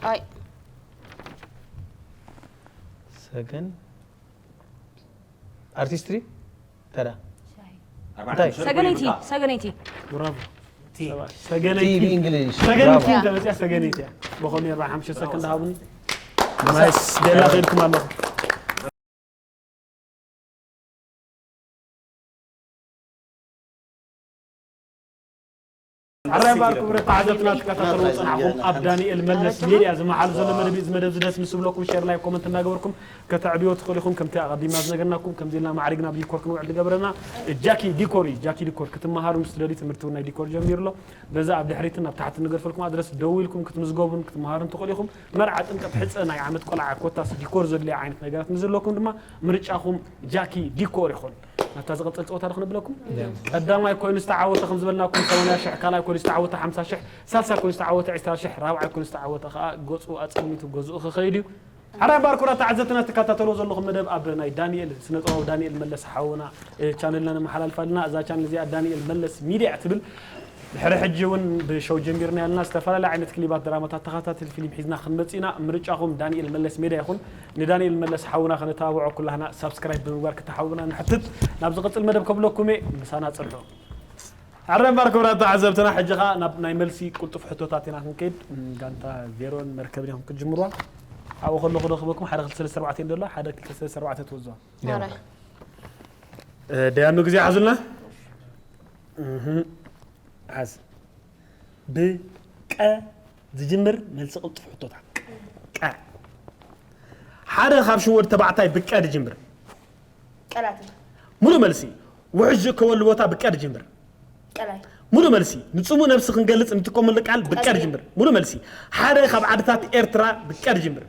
ኣይ ሰገን ኣርቲስትሪ ተራ እንታይ? ሰገነይቲ ሰገነይቲ ብራቮ። ቲ ሰገነይቲ ቲ ብእንግሊሽ። ሰገነይቲ ብራቮ። እንተመፅያ ሰገነይቲ እያ። ብኸመይ ኣርባዓ ሓሙሽተ ሰከንድ ሃቡኒ። ናይስ ደላ ከይድኩም ኣለኹ። ዓራይ ባር ክቡር ተዓዘብትና ትከታተሉ ዝጸናሕኩም ኣብ ዳንኤል መለስ ሜድያ ዝመሓሉ ዘሎ መደብ እዩ። እዚ መደብ እዚ ደስ ምስ ዝብለኩም ሼር፣ ላይክ፣ ኮመንት እናገበርኩም ከተዕብዮ ትኽእሉ ኢኹም። ከምቲ ኣቐዲምና ዝነገርናኩም ከምዚ ኢልና ማዕሪግና ብዲኮር ክንውዕል ዝገበረና ጃኪ ዲኮር እዩ። ጃኪ ዲኮር ክትመሃሩ ምስ ትደልዩ ትምህርቲ እውን ናይ ዲኮር ጀሚሩ ኣሎ። በዛ ኣብ ድሕሪትን ኣብ ታሕቲ ንገድፈልኩም ኣድረስ ደዊልኩም ክትምዝገቡን ክትመሃሩን ትኽእሉ ኢኹም። መርዓ፣ ጥምቀት፣ ሕጸ፣ ናይ ዓመት ቆልዓ ኮታስ ዲኮር ዘድልያ ዓይነት ነገራት ምስ ዘለኩም ድማ ምርጫኹም ጃኪ ዲኮር ይኹን። ናብታ ዝቕጽል ጸወታ ዶ ክነብለኩም? ቀዳማይ ኮይኑ ዝተዓወተ ከም ዝበልናኩም ሰማንያ ሽሕ፣ ካልኣይ ኮይኑ ዝተዓወተ ሓምሳ ሽሕ፣ ሳልሳይ ኮይኑ ዝተዓወተ ዕስራ ሽሕ፣ ራብዓይ ኮይኑ ዝተዓወተ ከኣ ገጹ ኣጸልሚቱ ገዝኡ ክኸይድ እዩ። ሓራይ ባርኩራ ተዓዘብትና ትከታተልዎ ዘለኹም መደብ ኣብ ናይ ዳንኤል ስነ ጥበባዊ ዳንኤል መለስ ሓውና እ፣ ቻነልና ነመሓላልፍ ኣለና። እዛ ቻነል እዚኣ ዳንኤል መለስ ሚድያ ትብል። ድሕሪ ሕጂ እውን ብሸው ጀሚርና ያለና ዝተፈላለያ ዓይነት ክሊባት ድራማታት ተኸታተል ፊልም ሒዝና ክንመጽእ ኢና። ምርጫኹም ዳንኤል መለስ ሜድያ ይኹን። ንዳንኤል መለስ ሓውና ከነተባብዖ ኩላህና ሳብስክራይብ ብምግባር ክተሓውና ንሕትት። ናብ ዝቕጽል መደብ ከብለኩም እየ፣ ምሳና ጽንሑ። ኣረንባር ክብራት ተዓዘብትና ሕጂ ኸኣ ናብ ናይ መልሲ ቁልጡፍ ሕቶታት ኢና ክንከይድ። እም፣ ጋንታ ቬሮን መርከብን ኢኹም ክትጅምርዋ። ኣብኡ ከለኹ ዶ ክበኩም ሓደ ክልተ ሰለስተ ኣርባዕተ እንዶ ኣሎ፣ ሓደ ክልተ ሰለስተ ኣርባዕተ ትወዝዋ። ኣረ እ፣ ደያኑ ግዜ ሓዙልና። እህ፣ ሓዝ። ብቀ ዝጅምር መልሲ ቅልጡፍ ሕቶታት። ቀ። ሓደ ካብ ሽወድ ተባዕታይ ብቀ ዝጅምር። ቀላቲ ሙሉ መልሲ። ውሕጅ ዝእከበሉ ቦታ ብቀ ዝጅምር። ቀላይ ሙሉ መልሲ። ንጽሙእ ነብሲ ክንገልጽ እንጥቀመሉ ቃል ብቀ ዝጅምር። ሙሉ መልሲ። ሓደ ካብ ዓድታት ኤርትራ ብቀ ዝጅምር።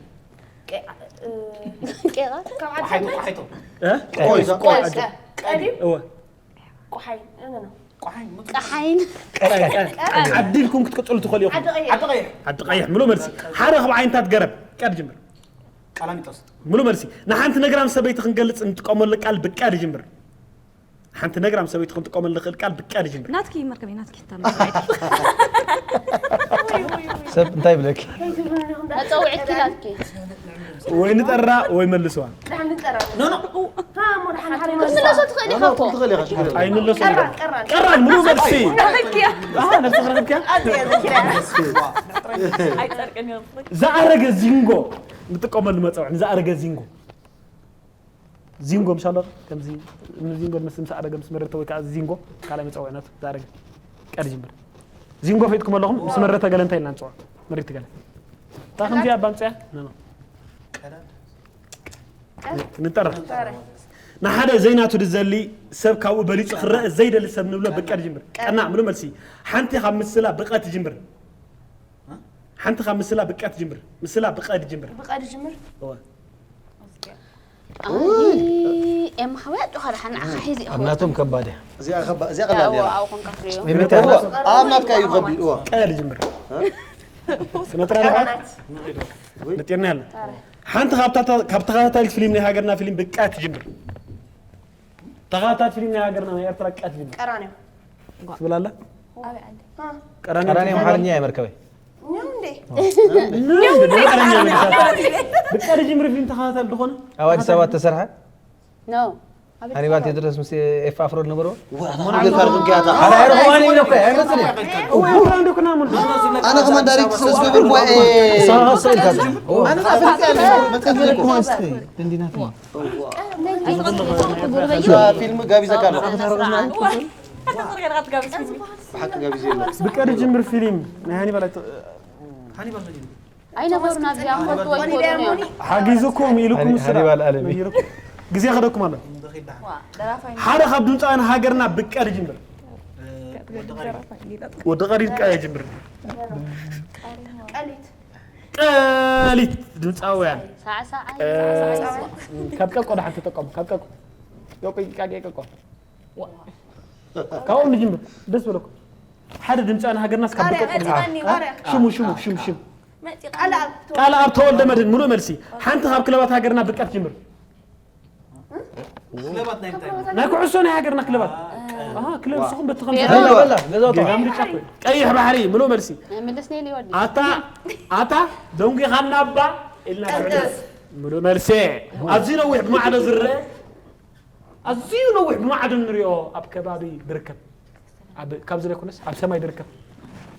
ቀ- እ፣ ቄቓ ካብ ቆሓይቶ ዓዲ ቆሓይቶ እ? ቆይ ቆይ ቀ- ቀዲም እወ። ቆሓይ እ፣ ኖ፣ ኖ። ቆሓይ ምጥ- ቀሓይን ቀ- ቀ- ዓዲ ኢልኩም ክትቅጽሉ ትኽእሉ ኢኹም። ዓዲ ቀይሕ ዓዲ ቀይሕ ዓዲ ቀይሕ። ሙሉ መልሲ። ሓደ ካብ ዓይነታት ገረብ ብቀ ዝጅምር። ቀላሚጦስ ሙሉ መልሲ። ንሓንቲ ነግራም ሰበይቲ ክንገልጽ እንጥቀመሉ ቃል ብቀ ዝጅምር። ሓንቲ ነግራም ሰበይቲ ክንጥቀመሉ ንኽእል ቃል ብቀ ዝጅምር። ናትኪ መርከበይ ናትኪ ተመሳሳይ ሰብ እንታይ ይብለኪ? መፀውዒት ክላትኪ ወይ ንጠራ ወይ መልስዋ። ድሓን ንጠራ ኖ ኖ ሃ እሞ ድሓን ሓደ ክትምለሶ ትኽእል ኢኻ እኮ ትኽእል ኢኻ ችግር የለውም። ኣይምለሶ ቀራን ቀራን ቀራን ሙሉ መልሲ። ተበኪያ ኣሃ፣ ነብስኺ ረኺብኪያ? ኣይፀርቅን እዮም ዝኣረገ ዚንጎ ንጥቀመሉ መፀውዒ። ንዝኣረገ ዚንጎ ዚንጎ ምሻሎ ከምዚ እምኒ ዚንጎ ምስ ምስ ኣረገ ምስ መረተ ወይ ከዓ ዚንጎ ካልኣይ መፀውዒ ናቱ ዝኣረገ ቀድ ጅምር ዚንጎ ፈይጥኩም ኣለኹም ምስ መረተ ገለ እንታይ ኢልና ንፅውዖ መሪት ገለ እታ ከምዚኣ ኣባምፅያ ንጠራ ንሓደ ዘይናቱ ድዘሊ ሰብ ካብኡ በሊፁ ክረአ ዘይደሊ ሰብ ንብሎ ብቀድ ጅምር ቀና ምሉ መልሲ ሓንቲ ካብ ምስላ ብቀት ጅምር ሓንቲ ካብ ምስላ ብቀት ጅምር ምስላ ብቀድ ጅምር ብቀድ ጅምር እወ ኤማ ሓወያ ጡኻ ደሓን ንዓኻ ሒዚ ኢኹ ኣብ ናቶም ከባድ እያ። እዚኣ ከባ- እዚኣ ቀላል እያ። ኣብኡ ኮንካ ትሪኦ እዋ፣ ኣብ ናትካ እዩ ከቢድ። እዋ። ቀድ ጅምር ስነጥራ ልሓት ነጢርና ያለ ሓንቲ ካብ ታታ- ካብ ተኸታታሊት ፊልም ናይ ሃገርና ፊልም ብቀት ጅምር ተኸታታሊት ፊልም ናይ ሃገርና ናይ ኤርትራ ቀት ጅምር ቀራንዮ ትብላለ ሀ፣ ቀራኒ ቀራኒ ኣምሓርኛ እየ መርከበይ። እኛ እንዴ ብቀድ ጅምር ፊልም ተኸታታሊ ዝኾነ ኣብ ኣዲስ ኣበባ ተሰርሐ ኖ ሃኒባል ቴድሮስ ምስ ኤፍ ኣፍሮ ነበሮ ኣነ ከማን ዳይሬክት ስለ ዝገበርኩ እየ ኣነ ከማን ዳይሬክት ስለ ዝገበርኩ እየ እንዲናት ፊልም ጋቢዘካ ኣሎ ብሓቂ ጋቢዘ ኣሎ ብቀድ ጅምር ፊልም ናይ ሃኒባል ኣይነበሩን ኣብዚኣ ሞት ወይ ኮሮና እዮም ሓጊዙኩም ኢልኩም ስራ ሃኒባል ኣለሚ ግዜ ከደኩም ኣሎ ሓደ ካብ ድምፃውያን ሃገርና ብቀድ ጅምር ወዲ ቀሪድ ቀ ጅምር ቀሊት ቀሊት ድምፃውያን ሳዕሳዓይ ካብ ቀቆ ደሓን ተጠቀሙ ካብ ቀቆ ቀቆ ቀቆ ካብኦም ንጅምር ደስ በለኩም ሓደ ድምፃውያን ሃገርና ስካብ ብቀቆ ሽሙ ሽሙ ሽሙ ሽሙ ቃል ኣብ ተወልደ መድን ሙሉእ መልሲ ሓንቲ ካብ ክለባት ሃገርና ብቀት ጅምር ክለባት ናይ እንታይ ናይ ኩዕሶ ናይ ሃገርና ክለባት ኣሃ፣ ክለብ ንስኹም በቲ ከም በላ፣ በላ፣ ገዛውታ። ጌጋ ምርጫ እኮ እዩ። ቀይሕ ባሕሪ ምሉእ መልሲ። መልስኒ ሊወዲ ኣታ ኣታ ደንጒኻና እባ ኢልና ንዕልል። ምሉእ መልሲ። ኣዝዩ ነዊሕ ብማዕዶ ዝረአ ኣዝዩ ነዊሕ ብማዕዶ እንሪኦ ኣብ ከባቢ ዝርከብ ኣብ- ካብዚ ዘይኮነስ ኣብ ሰማይ ዝርከብ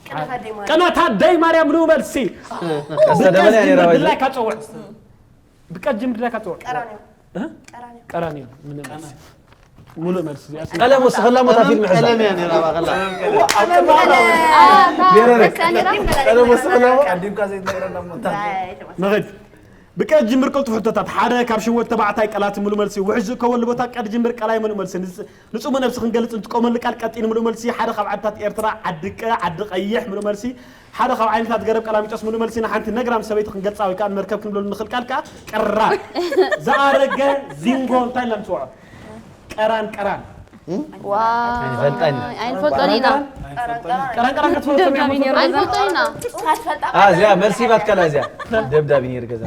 ቀናት ኣደይ ማርያም። ቀናት ኣደይ ማርያም ምሉእ መልሲ። ቀስተ ደመና እያ ነይራ ባይዘ። ድላይካ ጸውዕ። ብቀጅም ድላይካ ጸውዕ። ቀራንዮ። እ? ቀራንዮ። ቀራንዮ ምሉእ መልሲ። ምሉእ መልሲ እዚኣ ስም- ቀለም ወስኸላ ሞታ ፊልም ሕዛ። ቀለም እያ ነይራ ባኸላ። ገረረ። ቀለም ወስኸላ ሞ- ቀዲምካ ዘይትነግረና እሞ እንታይ? ንኸይድ። ብቀጅምር ቅልጡፍ ሕቶታት። ሓደ ካብ ሽወት ተባዕታይ ቃላት ምሉእ መልሲ። ውሕጅ ዝእከበሉ ቦታ ቀድጅምር ቀላይ ምሉእ መልሲ። ንጽ- ንጽሙ ነብሲ ክንገልጽ እንጥቀመሉ ቃል ቀጢን ምሉእ መልሲ። ሓደ ካብ ዓድታት ኤርትራ ዓዲ ቀ ዓዲ ቀይሕ ምሉእ መልሲ። ሓደ ካብ ዓይነታት ገረብ ቀላሚጦስ ምሉእ መልሲ። ንሓንቲ ነግራም ሰበይቲ ክንገልጻ ወይ ከዓ ንመርከብ ክንብለሉ ንኽእል ቃል ከዓ ቀራን። ዝኣረገ ዚንጎ እንታይ ኢልና ንጽውዖ? ቀራን ቀራን። ዋይ ኣይንፈልጦን ኢና። ቀራን ቀራን ክትፈልጡ ኣይንፈልጦን ኢና። አ፣ እዚኣ መልሲ ባትካላ እዚኣ። ደብዳብ ነይሩ ገዛ።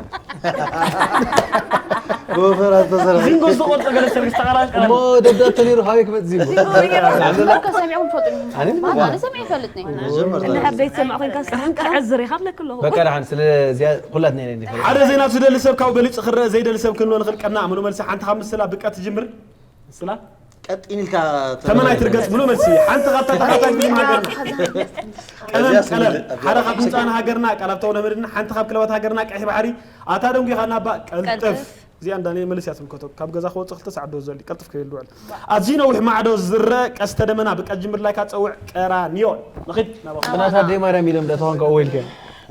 ብወፈራ ዝተሰርሐ። ዚንጎ ዝተቆርጸ ገለ ሰርቪስ ተቐራን ቀራን። እሞ ደብዳብ ተነይሩ ሃበይ ክመጽእ ዚንጎ። እኮ ሰሚዕኩም ትፈልጡ ኢኹም። ኣነ ሰሚዐ ይፈልጥ ነኝ። መጀመርታ እንድሕር ዘይትሰምዕ ኮይንካ ስራሕን ክዕዝር ኢኻ ብለክ ኣለኹ። በቃ ደሓን፣ ስለ እዚኣ ኩላትና ኢና ንፈልጥ። ሓደ ዜና ዝደሊ ሰብ ካብኡ በሊጹ ክረአ ዘይደሊ ሰብ ክንብሎ ንኽእል ቀና ምሉእ መልሲ። ሓንቲ ካብ ምስላ ብቀ ትጅምር። ምስላ ቀጢን ኢልካ ተመናይ ትርገጽ ምሉእ መልሲ። ሓንቲ ካብ ተታሓታይ ፊልም ሃገርና ቀለም እዚኣ ቀለም ስምዒት ሓደ ካብ ድምፃውያን ሃገርና ቃል ሃብተው ነመድን ሓንቲ ካብ ክለባት ሃገርና ቀይሕ ባሕሪ ኣታ ደንጒኻና እባ ቀልጥፍ። ቀልጥፍ። እዚኣ እንዳ ናይ መልስ እያ ትምልከቶ። ካብ ገዛ ክወፅእ ክልተ ሰዓት ዶ ዘሊ ቀልጥፍ ከይሉ ውዕል። ኣዝዩ ነዊሕ ማዕዶ ዝረአ ቀስተ ደመና ብቀጅምር ላይካ ፀውዕ ቀራንዮ። ንኺድ ናባኹም። ብናታ ኣደይ ማርያም ኢሎም ዳ ተዋንካ እወ ኢልከ።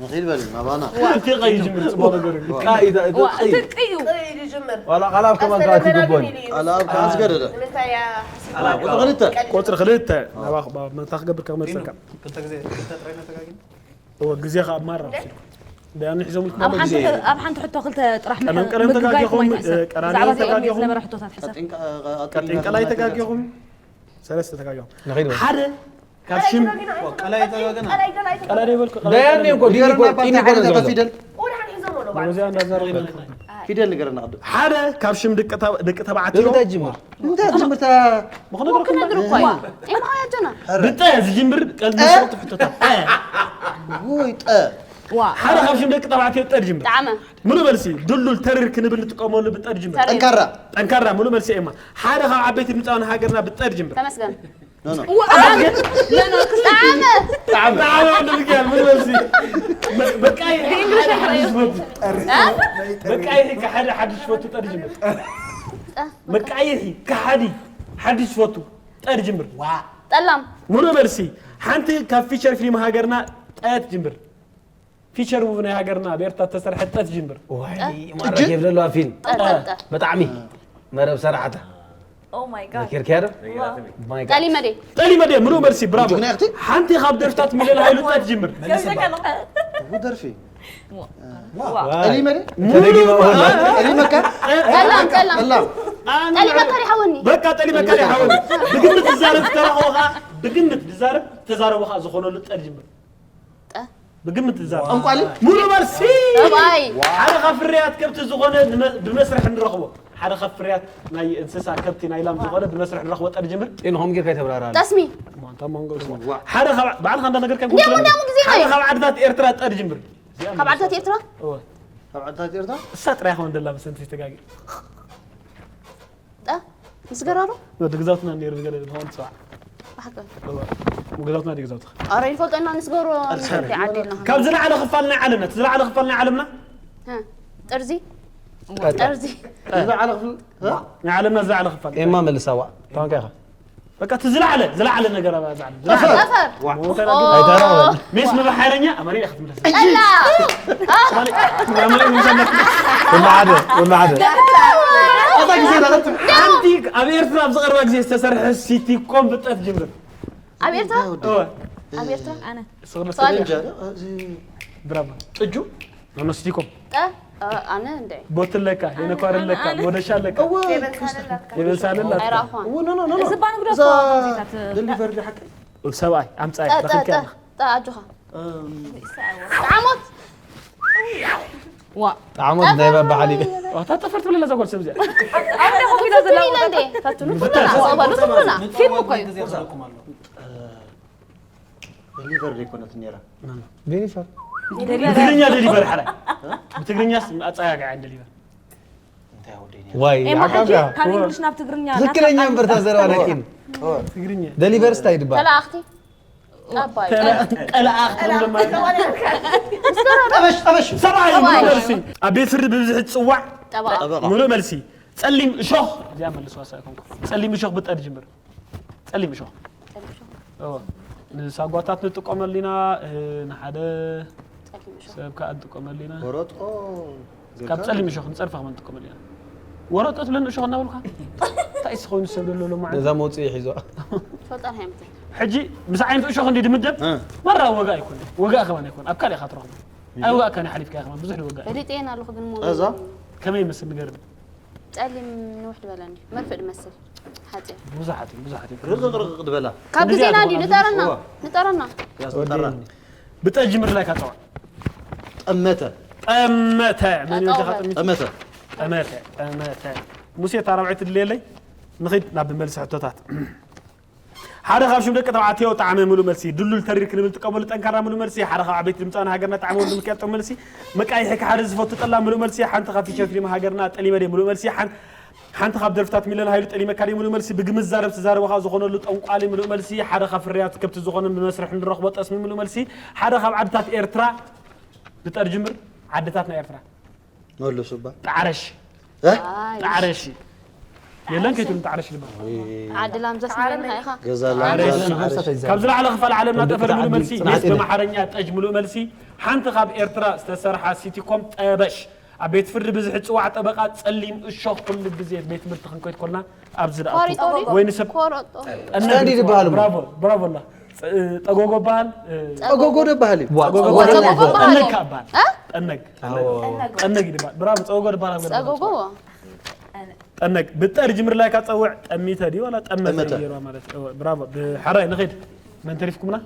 ንኺድ በል ናባና። እቲ ቀይ ጅምር ፅቡቕ ነገር እዩ። ቃ ኢዳ ኢዳ ዋ፣ እቲ ቅዩ። ቅይ ይጅምር። ዋላ ቃላብ ከማን ካቲ ግቦን። ቃል ኣብ ከኣስ ገደደ። ንምንታይ እያ? ቁፅሪ ክልተ። ቁፅሪ ክልተ ናባኹም መታ ክገብር ከመልሰልካ። ክልተ ግዜ ክልተ ጥራይ ነተጋጊም እወ ግዜ ከዓ ማራ ወሲድኩም። ዳኒ ሒዞም ልኩም ኣብ ሓንቲ ግዜ። ኣብ ሓንቲ ሕቶ ክልተ ጥራሕ ቀለም ቀለም ተጋጊኹም፣ ቀራንዮ ተጋጊኹም። ዝነበረ ሕቶታት ሕሰብ። ቀጢን ቀላይ ተጋጊኹም። ሰለስተ ተጋጊኹም። ንኺድ በል። ሓደ ካብ ሽም ቀላይ ተጋገና ቀላይ ዶ ይበልኩ ዳያኒ እኮ ዲኒ እኮ ዲኒ እኮ ነው ዘውዘው። ፊደል በዚያ እንዳዛረበ ይበልኩ። ፊደል ንገረና ቅድም። ሓደ ካብ ሽም ደቂ ተባ- ደቂ ተባዕትዮ ደምታ ጅምር። እንታይ ትምህርታ ምኽንያቱ ክነግርኳ ኢማ ያጀና ብጠ ዝጅምር ቀልዲ ሰልጡ ሕቶታት። ወይ ጠ ዋ ሓደ ካብ ሽም ደቂ ተባዕትዮ ጠ ዝጅምር። ጣዕመ ምሉእ መልሲ ድሉል ተሪር ክንብል ንጥቀመሉ ብጠ ዝጅምር። ተሪር። ጠንካራ ጠንካራ ምሉእ መልሲ ኤማ ሓደ ካብ ዓበይቲ ድምፃውያን ሃገርና ብጠ ዝጅምር። ተመስገን ጣዕመ ጣዕመ ጣዕመ ወልደሚካኤል ምሉእ መልሲ። መ- መቃይሒ ሓደ ሓድሽ ፈቱ። መቃይሒ ሓደ ሓድሽ ፈቱ ጠ ዝጅምር። መቃይሒ ከሓዲ ሓድሽ ፈቱ ጠ ዝጅምር። ጠላም ምሉእ መልሲ ሓንቲ ካብ ፊቸር ፊልም ሃገርና ጠ ትጅምር። ፊቸር ሙቪ ናይ ሃገርና ኣብ ኤርትራ ተሰርሐ ጠ ትጅምር። ወይ ማራ ኬፍ ዘለዋ ፊልም ጠጠጠ ብጣዕሚ መረብ ሰራሕታ Oh my god. ኬርኬር Wow. ማይ ጋድ ጠሊመዴ ጠሊመዴ ምሉእ መልሲ ብራቮ። ምክንያቱ ሓንቲ ካብ ደርፍታት ሚልዮን ሃይሉ ጠ ትጅምር። ደርፊ Wow. ጠሊመ ተደጊማ ጠሊመካ ጠላም ጠላም ጠላም ጠሊመካ ዲሓወኒ በቃ ጠሊመካ ዲሓወኒ። ብግምት ትዛረብ ዝተረኸቦ ከዓ ብግምት ትዛረብ ተዛረቦ ከዓ ዝኾነሉ ጠ ትጅምር። ጠ ብግምት ትዛረብ ጠንቋሊ ሙሉ መልሲ። ሰብኣይ ሓደ ካብ ፍርያት ከብቲ ዝኾነ ንመ- ብመስርሒ ንረኽቦ ሓደ ካብ ፍርያት ናይ እንስሳ ከብቲ ናይ ላም ዝኾነ ብመስርሒ ንረኽቦ ጠ ትጅምር። ጤንኹም ጌርካ ይተብራራ ጠስሚ ማንታ መንጎ ሓደ ካብ ባዕልኻ እንዳ ነገርካ እንዲያው እንዳሙ ግዜ ሓደ ናይ ካብ ዓድታት ኤርትራ ጠ ትጅምር። ካብ ዓድታት ኤርትራ እወ ካብ ዓድታት ኤርትራ እሳ ጥራይ ኾን ደላ መሰንቲ ተጋጊ ጠ ምስ ገራሩ ወዲ ግዛትና ነይሩ ዝገለ ዝኾን ጽዋዕ ብሓቂ እወ ግዛትና ዲ ግዛት ኣረ ይፈልጠና ንስገሮ ዓዲ ኣለና ካብ ዝለዓለ ክፋል ናይ ዓለምና እቲ ዝለዓለ ክፋል ናይ ዓለምና እ፣ ጥርዚ ጥርዚ ዝለዓለ ክፍል ናይ ዓለምና ዝለዓለ ክፋል ኤማ መልሳዋ ታንካ ኢኻ በቃ እቲ ዝለዓለ ዝለዓለ ነገር ኣብ ዝለዓለ ጠፈር ኣይታራ ሜስ ምብሓረኛ ኣማርያ ክትምለስ ጠላ ወላ ሓደ ወላ ሓደ ኣታ ግዜ ዳቐት ሓንቲ ኣብ ኤርትራ ኣብ ዝቐርባ ግዜ ዝተሰርሐ ሲቲ ኮም ብጠት ጅምር ኣብ ኤርትራ እወ ኣብ ኤርትራ ኣነ ስኽሪ ሰዋዲ እንጃ እዚ ብራማ ጥጁ ኣመስቲኮም ጠ እ፣ ኣነ እንደ ቦትለካ የነኳርለካ ሞደሻለካ የበልሳለላትካ ኣይራእኳን ኖ ኖ ኖ እዚ ባንጉዳ እዛ ተዋወዚታት ደሊቨሪ ሓቂ ሰብኣይ ኣምፃይ ጠ ጠ ረክብኪ ጠ ኣለካ ጠ ኣጆኻ ዓሞት ዋ ጣዕሞት ናይ ባባ ሓሊብ ዋታ ጠፈር ትብለላ እዛ ጓል ሰብ እዚኣ ኣነ ኮፍ ኢላ ዘላ ፈትኑ ኩልና ሰባሉ ኩልና ፊልም እኮ እዩ ሊቨር ዘይኮነት ነራ ዴኒፈር ብትግርኛ ደሊቨር ሓላይ ብትግርኛስ ኣፀጋግዓ ደሊቨር እንታይ ወደኛ ዋይ ኤማ ሕጂ ዓቃብያ ካብ እንግሊሽ ናብ ትግርኛ ትክክለኛ እምበር ታዘረባ ላኪን ትግርኛ ደሊቨር ስታይ ድባ ተላኣኽቲ ኣባይ ጠላኣኽ ትብለማ ጠበሽ ጠበሽ ሰብኣይ ሙሉእ መልሲ ኣብ ቤት ፍርዲ ብብዝሒ ትፅዋዕ ጠበቓ ሙሉእ መልሲ ጸሊም እሾኽ እዚኣ መልስዋ ሳይኮንኩ ጸሊም እሾኽ ብጠር ጅምር ጸሊም እሾኽ እዎ ንሳጓታት ንጥቀመሉ ኢና ንሓደ ሰብ ከዓ ንጥቀመሉ ኢና ወረጦ ካብ ጸሊም እሾኽ ንጸርፋ ከማ ንጥቀመሉ ኢና ወረጦ ትብለኒ እሾኽ እናበልካ እንታይ ስኾይኑ ሰብ ደሎ ሎማ ነዛ መውፅኢ ሒዞ ፈጠር ሃይምተ ሕጂ ምስ ዓይነት እሾኽ እንዲ ድምደብ መራ ወጋ ኣይኮነ ወጋ ከማን ኣይኮነ ኣብ ካልእ ኢኻ ትረኽቦ ኣይወጋእካን ሓሊፍካ ከማን ብዙሕ ድወጋ ፈሊጠየን ኣለኹ ግን ሞ እዛ ከመይ ይመስል ንገርኒ ጸሊም ንውሕ ዝበለኒ መርፍእ ድመስል ሓፂር ብዙሓት እዮም ብዙሓት እዮም ርቕቕ ርቕቕ ድበላ ካብ ግዜና እንዲ ንጠረና ንጠረና ያስጠራ ብጠ ጅምር ላይ ካፀዋ ጠመተ ጠመተ መን ይወጃ ጠጠወ። ጠሚት ጠመተ ጠመተ ጠመተ ሙሴ ታራብዐ ትድልየለይ ንኺድ ናብ መልሲ ሕቶታት ሓደ ካብ ሽም ደቂ ተባዕትዮ ጣዕመ ሙሉእ መልሲ ድሉል ተሪር ክንብል ጥቀመሉ ጠንካራ ሙሉእ መልሲ ሓደ ካብ ዓበይቲ ድምፃውያን ሃገርና ጣዕመ ወዲ ምክያድ ጥዑም መልሲ መቃይሒ ክሓደ ዝፈቱ ጠላ ሙሉእ መልሲ ሓንቲ ካብ ፊቸር ፊልም ሃገርና ጠሊመ ድየ ሙሉእ መልሲ ሓን- ሓንቲ ካብ ደርፍታት ሚለን ሃይሉ ጠሊመካ ድየ ሙሉእ መልሲ ብግምት ዛረብ ትዛረበኻ ዝኾነሉ ጠንቋሊ ሙሉእ መልሲ ሓደ ካብ ፍርያት ከብቲ ዝኾነ ብመስርሒ ንረኽቦ ጠስሚ ሙሉእ መልሲ ሓደ ካብ ዓድታት ኤርትራ ብጠር ጅምር ዓድታት ናይ ኤርትራ መለሱ እባ ጣዕረሽ እ? ጣዕረሽ የለን ከይትብሉ ጣዕረሽ ልባ ዓዲ ላምዘስ ነርና ኢኻ ገዛ ላምዛስ ዓረሽ ካብ ዝለዓለ ክፋል ዓለምና ጠፈር ሙሉእ መልሲ ጽናዕቲ የስ በማሓረኛ ጠጅ ሙሉእ መልሲ ሓንቲ ካብ ኤርትራ ዝተሰርሓ ሲቲኮም ጠበሽ ኣብ ቤት ፍርዲ ብዝሒ ፅዋዕ ጠበቃ ፀሊም እሾኽ ኩሉ ግዜ ቤት ትምህርቲ ክንከይድ ኮልና ኣብዚ ደኣ ኮሪጦ ድዩ? ወይ ንሰብ ኮረጦ ስታንዲ ዝበሃል እሞ። ብራቮ ብራቮ ላ ጠጎጎ በሃል ጠጎጎ ደባሃል እዩ ዋ ጸጎጎ በሃል። ጠነግ ከኣ በሃል እ? ጠነግ ጠነግ ጠነግ ይድባል ብራቮ ጸጎጎ ድባል ኣብ ገለ ጸጎጎ ጠነግ ብጠር ጅምር ላይ ካጸውዕ ጠሚተ ድዩ ዋላ ጠመተ ጠመተ። ገይርዋ ማለት እዩ። ብራቮ ብሓራይ ንኸይድ መን ተሪፍኩምና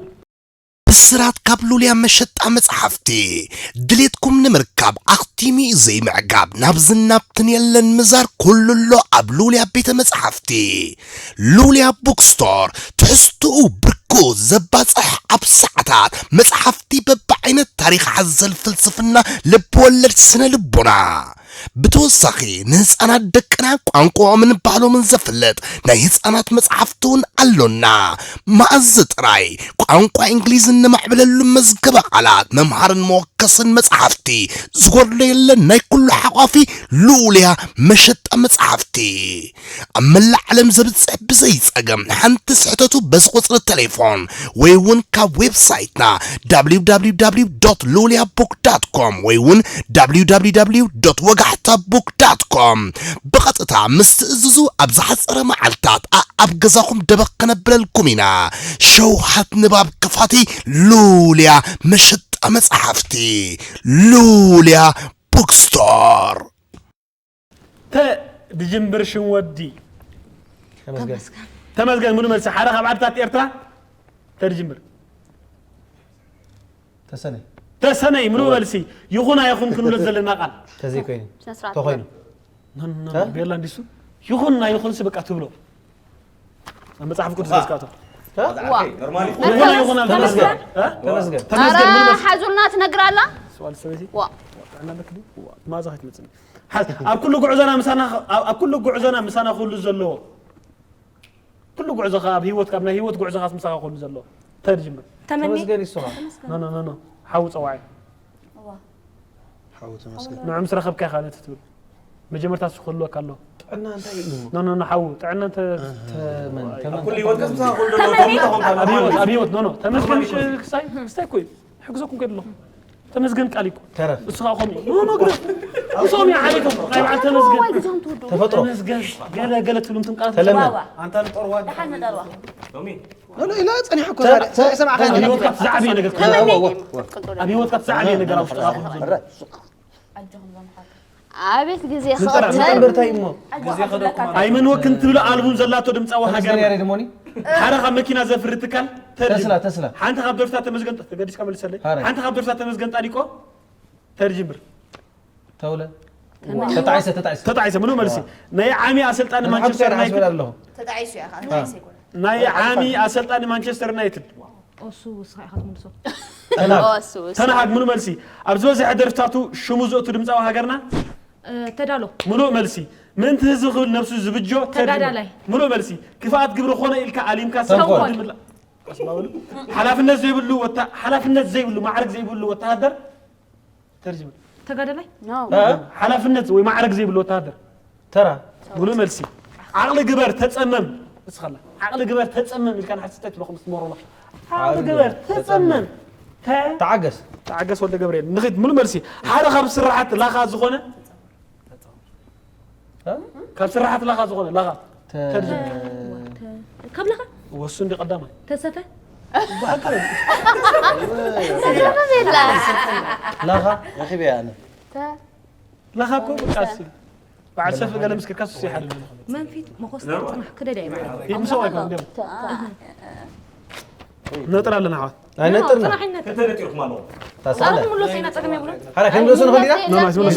ብስራት ካብ ሉልያ መሸጣ መጽሓፍቲ ድሌትኩም ንምርካብ ኣኽቲሙ እዩ ዘይምዕጋብ ናብ ዝናብትን የለን ምዛር ኩሉ ኣሎ ኣብ ሉልያ ቤተ መጽሓፍቲ ሉልያ ቡክስቶር ትሕዝትኡ ብርኩ ዘባጽሕ ኣብ ሰዓታት መጽሓፍቲ በብዓይነት ታሪኽ ሓዘል ፍልስፍና ልብወለድ ስነ ልቦና ብተወሳኺ ንህፃናት ደቅና ቋንቋኦምን ባህሎምን ዘፍልጥ ናይ ህፃናት መፅሓፍቲ እውን ኣሎና። መኣዝ ጥራይ ቋንቋ እንግሊዝ እነማዕብለሉ መዝገበ ቃላት መምሃርን መወከስን መፅሓፍቲ ዝጎድሎ የለን። ናይ ኩሉ ሓቋፊ ልኡልያ መሸጣ መፅሓፍቲ ኣብ መላእ ዓለም ዘብፅሕ ብዘይ ፀገም ሓንቲ ስሕተቱ በዚ ቁፅሪ ቴሌፎን ወይ እውን ካብ ዌብሳይትና www.luliabook.com ወይ እውን www.ወጋሕታbook.com ብቐጥታ ምስ ትእዝዙ ኣብ ዝሓፀረ መዓልታት ኣኣብ ገዛኹም ደበኽ ከነብለልኩም ኢና። ሸውሃት ንባብ ክፋቲ ሉልያ መሸጣ መፅሓፍቲ ሉልያ ቡክስቶር ተ ድጅምብር ሽም ወዲ ተመስገን ተመስገን ሙሉ መልሲ ሓደ ካብ ዓድታት ኤርትራ ተድጅምብር ተሰነይ ተሰነይ ሙሉ መልሲ ይኹን ኣይኹን ክንብሎ ዘለና ቃል ተዘይኮይኑ ስነስርዓት ተኾይኑ ኖ፣ ኖ፣ ኖ፣ ቤላ እንዲሱ ይኹን ኣይኹንሲ በቃ ትብሎ ኣብ መጽሓፍ ቅዱስ ገዝካቶ ዋ ይኹን ኣይኹን ኣብ ተመስገን እ? ተመስገን ተመስገን ሙሉ ኧረ መልሲ ሓዙልና ትነግር ኣላ ሰዋል ሰበይቲ ዋ ጥዕና ኣለክ ድዩ? ዋ፣ ማዛ ከይትመጽኒ ሓ- ኣብ ኩሉ ጉዕዞና ምሳና ኣብ ኣብ ኩሉ ጉዕዞና ምሳና ኩሉ ዘለዎ ኩሉ ጉዕዞኻ ኣብ ህይወትካ ኣብ ናይ ህይወት ጉዕዞኻስ ምሳኻ ኩሉ ዘለዎ ተድጅምር ተመኒ ተመስገን ይስኻ ኖ ኖ ኖ ኖ ሓው ጸዋዒ ሓው ተመስገን ንዑ ምስ ረኸብካ ኢኻ ነቲ ትብል መጀመርታ ሱ ክህልወካ ኣለዎ ጥዕና እንታይ እዩ ኖ ኖ ኖ ሓው ጥዕና እንተ ተመን ተመን ኩሉ ህይወትካ ምሳኻ ኩሉ ዘለዎ ተምታ ኾንካ ኣብ ህይወት ኣብ ህይወት ኖ ኖ ተመስገን ክሳይ ክሳይ እኮ እዩ ሕግዘኩም ከድሎ ተመስገን ቃል ይኮ ተረፍ እሱ ከዓ ከምኡ ኖ ኖ ግረ እሶም ይዓሊቶም ናይ በዓል ተመስገን ተፈጥሮ ተመስገን ገለ ገለ ትብሉም ትንቃል ተለመን ኣንታ ንጠርዋ ደሓን ንጠርዋ ሎሚ ኖ ኖ ኢላ ጸኒሐ እኮ ዛሬ። ሰ- ሰማዕካ ኣብ ህይወትካ ትዛዕብየ ነገር ተመኒ ኣብ ህይወትካ ትዛዕብየ ነገር ኣብ ውሽጥኻ ኣቤት ግዜ ንጠራ ክቐትል መጠን በርታይ እሞ ኣይመንወክን ትብሎ ኣልቡም ዘላቶ ድምፃዊ ተመስገን ሃገርና ያሬድ ሞኒ ሓደ ካብ መኪና ዘፍሪ ትካል ተስላ ተስላ ሓንቲ ካብ ደርፍታት ተመስገን ተገዲስካ መልሰለይ ሃረይ። ሓንቲ ካብ ደርፍታት ተመስገን ጣዲቆ ተድጅምብር ተውለ ተጣዒሰ ተጣዒሰ ተጣዒሰ ምሉ መልሲ ናይ ዓሚ ኣሰልጣኒ ማንቸስተር ዩናይትድ ኣለኹ። ተጣዒሱ እያ ከዓ ተጣዒሱ ይኮነ። ናይ ዓሚ ኣሰልጣኒ ማንቸስተር ዩናይትድ እሱ ውስኻ ኢኻ ትምልሶ። ተናሃግ ምሉ መልሲ ኣብ ዝበዝሐ ደርፍታቱ ሽሙ ዘእቱ ድምፃዊ ሃገርና ተዳሎ ምሉእ መልሲ ምእንቲ ህዝቢ ክብል ነብሱ ዝብጆ ተጋዳላይ ምሉእ መልሲ ክፍኣት ግብሪ ኮነ ኢልካ ኣሊምካ ሰብ ተንኮል። ድምላ ሓላፍነት ዘይብሉ ወታ ሓላፍነት ዘይብሉ ማዕረግ ዘይብሉ ወተሃደር ተርጅም ተጋዳላይ No. ሓላፍነት ወይ ማዕረግ ዘይብሉ ወተሃደር ተራ ሙሉእ መልሲ ዓቕሊ ግበር ተጸመም እስኸላ ዓቕሊ ግበር ተጸመም ኢልካ ንሓስተ ትለኹም ስትመሮና ዓቕሊ ግበር ተጸመም ተ- ተዓገስ ተዓገስ ወልደ ገብርኤል ንኺድ ሙሉእ መልሲ ሓደ ካብ ስራሓት ላኻ ዝኾነ ካብ ስራሓት ላኻ ዝኾነ ላኻ ተርጅም ካብ ለኻ ወሱ እንዲ ቀዳማይ ተሰፈ ላኻ ረኺበ ኣነ ላኻ እኮ ብቃሲ በዓል ሰፍ ገለ ምስክርካ ሱስ ይሓልል መንፊት መኾስ ጥራሕ ክደዳ ይበሃል ይምሰው ኣይኮን ደም ነጥራ ኣለና ሓዋት ኣይነጥርና ጥራሕ ይነጥር ታሳለ ኣሁን ሙሉ ሰይና ጠቅም ይብሉ ሓራ ከም ደሱ ንኸዲ ዳ መማስ መማስ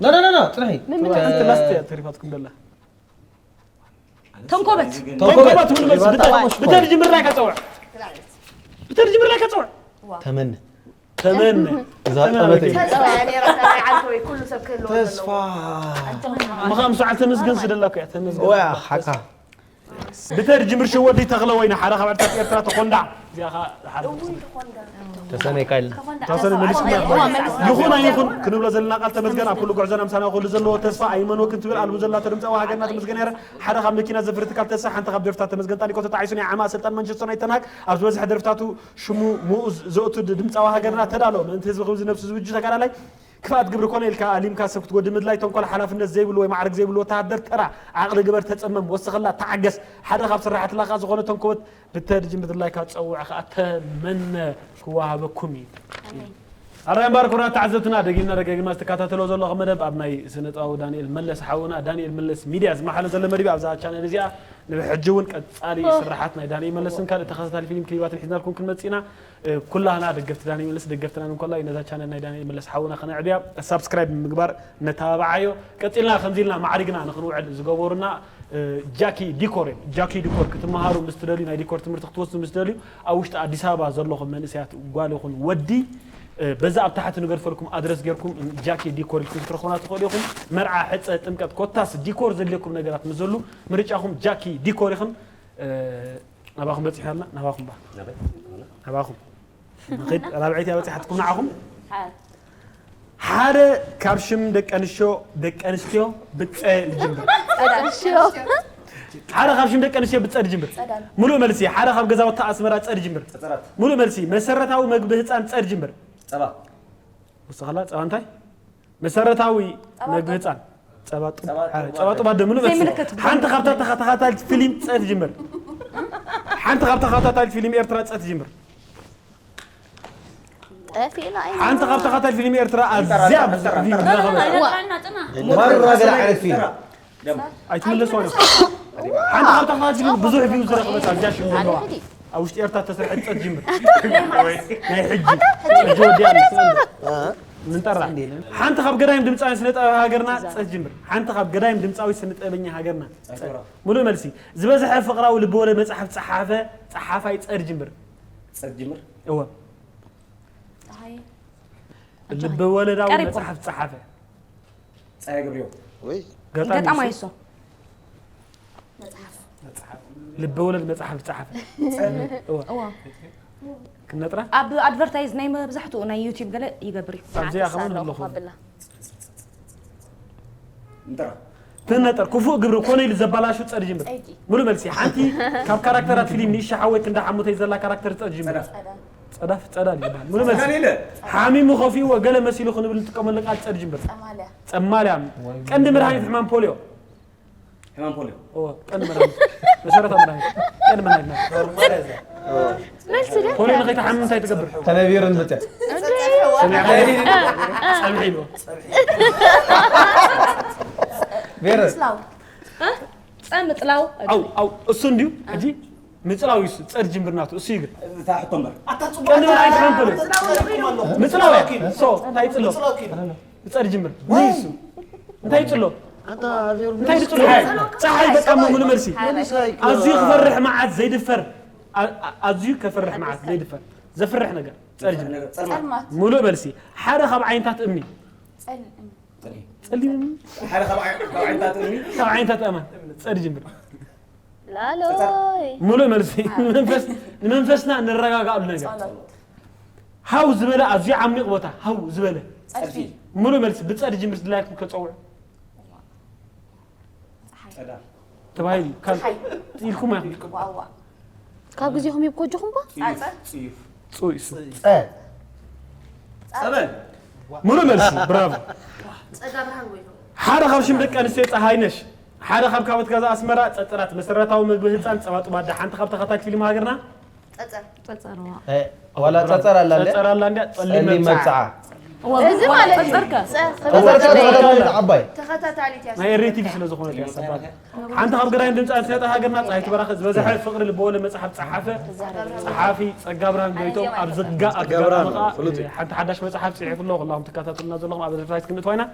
ኖ ኖ ኖ ኖ ጽንሒ ላስት ተሪፋትኩም ደላ ተንኮበት ተንኮበት ምን መልስ ብተርጅምር ላይ ከጸውዕ ብተርጅምር ላይ ከጸውዕ ተመን ተመን እዛ ጠመተ ተፀዋያ ነይራ ናይ ዓንተወይ ኩሉ ሰብ ክህልዎ ተስፋ ምኻም ሰዓል ተመስገን ስደላኩ እያ ተመስገን ወያ ሓካ ብተርጅምር ሽወዲ ተኽለ ወይነ ሓደ ካብ ዕርታት ኤርትራ ተኾንዳ እዚኣ ኸዓ ሓደ ተሰነይካ ኢልና ተወሰነ መሊስኩም ይኹን ኣይኹን ክንብሎ ዘለና ቃል ተመስገን ኣብ ኩሉ ጉዕዞና ምሳና ኩሉ ዘለዎ ተስፋ ኣይመንወክን ትብል ኣልቡ ዘላ ተድምፃዊ ሃገርና ተመስገን ያረ ሓደ ካብ መኪና ዘፍሪ ትካል ተሳ ሓንቲ ካብ ደርፍታት ተመስገን ጣኒቆ ተጣዒሱ ናይ ዓማ ስልጣን ማንቸስተር ናይ ተናግ ኣብ ዝበዝሐ ደርፍታቱ ሽሙ ምኡ ዘእቱ ድምፃዊ ሃገርና ተዳሎ ምእንቲ ህዝቢ ክብዚ ነብሱ ዝብጁ ተጋዳላይ ክፍኣት ግብሪ ኮነ ኢልካ ኣሊምካ ሰብ ክትጎዲ ምድላይ ተንኮል ሓላፍነት ዘይብሉ ወይ ማዕረግ ዘይብሉ ወተሃደር ተራ ዓቕሊ ግበር ተፀመም ወስኸላ ተዓገስ ሓደ ካብ ስራሕትላካ ዝኾነ ተንኮበት ብተርጅም ብድላይካ ፀውዕ ከዓ ተመነ ክወሃበኩም እዩ ኣራይ እምበር ኩብራት ተዓዘብትና ደጊምና ደጋጊምና ዝተከታተሎ ዘለኹም መደብ ኣብ ናይ ስነጥባዊ ዳንኤል መለስ ሓውና ዳንኤል መለስ ሚድያ ዝመሓሎ ዘሎ መደብ ኣብዛ ቻነል እዚኣ ንብሕጂ እውን ቀፃሊ ስራሓት ናይ ዳንኤል መለስን ካልእ ተኸታታሊ ፊልም ክሊባትን ሒዝናልኩም ክንመፅእ ኢና ኩላህና ደገፍቲ ዳኒ መለስ ደገፍትና እንኮላይ ነዛ ቻነል ናይ ዳኒ መለስ ሓውና ከነዕብያ ሳብስክራይብ ምግባር ነተባብዓዮ ቀፂልና ከምዚ ኢልና ማዕሪግና ንክንውዕል ዝገበሩና ጃኪ ዲኮር እዮም ጃኪ ዲኮር ክትመሃሩ ምስ ትደልዩ ናይ ዲኮር ትምህርቲ ክትወስዱ ምስ ትደልዩ ኣብ ውሽጢ ኣዲስ ኣበባ ዘለኹም መንእሰያት ጓል ይኹን ወዲ በዛ ኣብ ታሕቲ ንገድፈልኩም ኣድረስ ጌርኩም ጃኪ ዲኮር ኢልኩም ክትረኽቡና ትኽእሉ ኢኹም መርዓ ሕፀ ጥምቀት ኮታስ ዲኮር ዘድልየኩም ነገራት ምስ ዘሉ ምርጫኹም ጃኪ ዲኮር ኢኽን ናባኹም በፂሑ ኣላ ናባኹም ባ ናባኹም ንኸይድ ራብዐይቲ እያ በፂሓትኩም ንዓኹም ሓደ ካብ ሽም ደቂ ኣንስትዮ ደቂ ኣንስትዮ ብፀ ልጅምር ሓደ ካብ ሽም ደቂ ኣንስትዮ ብፀ ልጅምር ሙሉእ መልሲ ሓደ ካብ ገዛውታ ኣስመራ ፀ ልጅምር ሙሉእ መልሲ መሰረታዊ መግቢ ህፃን ፀ ልጅምር ጸባ ወስኸላ ፀባ እንታይ መሰረታዊ መግቢ ህፃን ጸባ ጡብ ጸባ ጡብ ኣደ ምሉ መልሲ ሓንቲ ካብታ ተኸታታሊት ፊልም ፀ ትጅምር ሓንቲ ካብ ተኸታታሊት ፊልም ኤርትራ ፀ ትጅምር ሓንቲ ካብ ተኸታታሊት ፊልም ኤርትራ ኣዝያ ብዙሕ ቪው ዝረኸበት ማራ ገለ ዓይነት ፊልም ኣይትምለስዋ ሓንቲ ካብ ተኸታታሊት ፊልም ብዙሕ ቪው ዝረኸበት ኣዝያ ሽም ዘለዋ ኣብ ውሽጢ ኤርትራ ተሰርሐት ፀት ጅምር ናይ ሕጂ ሕጂ ወዲያ ንጠራ ሓንቲ ካብ ገዳይም ድምፃዊ ስነ ጥበብ ሃገርና ፀት ጅምር ሓንቲ ካብ ገዳይም ድምፃዊ ስነ ጥበበኛ ሃገርና ሙሉእ መልሲ ዝበዝሐ ፍቅራዊ ልበወለድ መፅሓፍ ፀሓፈ ፀሓፋይ ፀድ ጅምር ፀድ ጅምር እወ ልበወለዳዊ መፅሓፍ ፀሓፈ ፀሃይ ገብሪዮ ገጣሚ ገጣማይ እሱ ልበወለድ መፅሓፍ ዝፀሓፈ እዋ ክነጥራ ኣብ ኣድቨርታይዝ ናይ መብዛሕትኡ ናይ ዩቲብ ገለ ይገብር እዩ ኣብዚኣ ከማን ኣለኹ ኣለኹ ኣብላ እንጠራ ትነጠር ክፉእ ግብሪ ኮነ ኢሉ ዘባላሹ ፀድ ጅምር ጸይቂ ሙሉ መልሲ ሓንቲ ካብ ካራክተራት ፊልም ንእሻ ሓወይ ክንዳ ሓሙተይ ዘላ ካራክተር ፀድ ጅምር ጸዳ ፀዳፍ ፀዳ ይበሃል ሙሉ መልሲ ጸዳን ኢለ ሓሚሙ ከፊእዎ ገለ መሲሉ ክንብል እንጥቀመሉ ቃል ፀድ ጅምር ጸማልያ ጸማልያ ቀንዲ መድሃኒት ሕማም ፖሊዮ ሕማም ፖሊዮ እዎ ቀንዲ መድሃኒት መሰረታዊ መድሃኒት ቀንዲ መድሃኒት መልሲ ደ ፖሊዮ ንኸይትሓምም እንታይ ትገብር ተነቢሩ ንመፅያ ፀብሒ ኢልዎ ቤረ ስላው ፀምፅላው ኣው ኣው እሱ እንድዩ ሕጂ ምጽላው እዩ እሱ፣ ጸድ ጅምር ናቱ፣ እሱ ይግር። እታ ሕቶ እምበር። ኣታ ጽቡቕ ቀንዲ ኣታ መድሃኒት ሓንኮሎ። ምጽላው እኮ ኣሎ። ምጽላው እያ። ምጽላው ሶ፣ እንታይ ጽሎ? ምጽላው እኮ ኣሎ። ጸድ ጅምር። ንሱ። እንታይ ጽሎ? እንታይ ጽሎ? ጸሓይ በቃ ሙሉ መልሲ። ኣዝዩ ክፈርሕ መዓት ዘይድፈር። ኣ- ኣ- ኣዝዩ ከፍርሕ መዓት ዘይድፈር። ዘፍርሕ ነገር። ጸድ ጅምር። ጸልማት ሙሉ መልሲ። ሓደ ካብ ዓይነታት እምኒ። ጸልም ጸሊም እምኒ። ሓደ ካብ ዓይ- ካብ ዓይነታት እምኒ ካብ ዓይነታት ኣማን። ጸድ ጅምር። ላሎይ ሙሉ መልሲ። ንመንፈስ ንመንፈስና እንረጋጋሉ ነገር። ጸሎት ሃው ዝበለ ኣዝዩ ዓሚቕ ቦታ ሃው ዝበለ ጸድፊ ሙሉ መልሲ ብጸድ ጅምር ድላይኩም ከጸውዕ ጸዳ ተባሂሉ ካብ ኢልኩም ኢኹም። ዋዋ ካብ ግዜኹም ይብኮ ጆኹም ባ ጽዩፍ ጽዩፍ ጽውይ እሱ። ጸ ጸበል ሙሉ መልሲ ብራቮ። ጸጋ ብርሃን ወይ ሓደ ካብ ሽም ደቂ ኣንስትዮ ፀሃይነሽ ሓደ ካብ ካቦት ገዛ ኣስመራ ጸጥራት መሰረታዊ ምግቢ ህፃን ፀባ ጡማዳ ሓንቲ ካብ ተኸታቲ ፊልም ሃገርና ጸጸር ጸጸርዋ እ፣ ዋላ ጸጸር ኣላ እንደ ጸጸር ኣላ እንዲያ ጸሊም ጸሊም መብፅዓ መብፅዓ እዚ ማለት እዩ። ጸጸር ተኸታተል ዓባይ ተኸታታሊት እያ ናይ ኤሪ ቲቪ ስለ ዝኾነት እያ ሰባል ሓንቲ ካብ ገዳይም ድምፂ ኣንስያት ሃገርና ፀሃይቲ በራኸ ዝበዝሐ ፍቕሪ ልበወለ መፅሓፍ ፀሓፈ ፀሓፊ ጸጋብርሃን ጎይቶም ኣብ ዝጋ ኣብ ጸጋብርሃን ዝጋ ፍሉጥ እዩ። ሓንቲ ሓዳሽ መፅሓፍ ፅሒፉ ኣሎ ኩላኹም ትከታተሉና ዘለኹም ኣብ ኣድቨርታይዝ ክንእትዋይና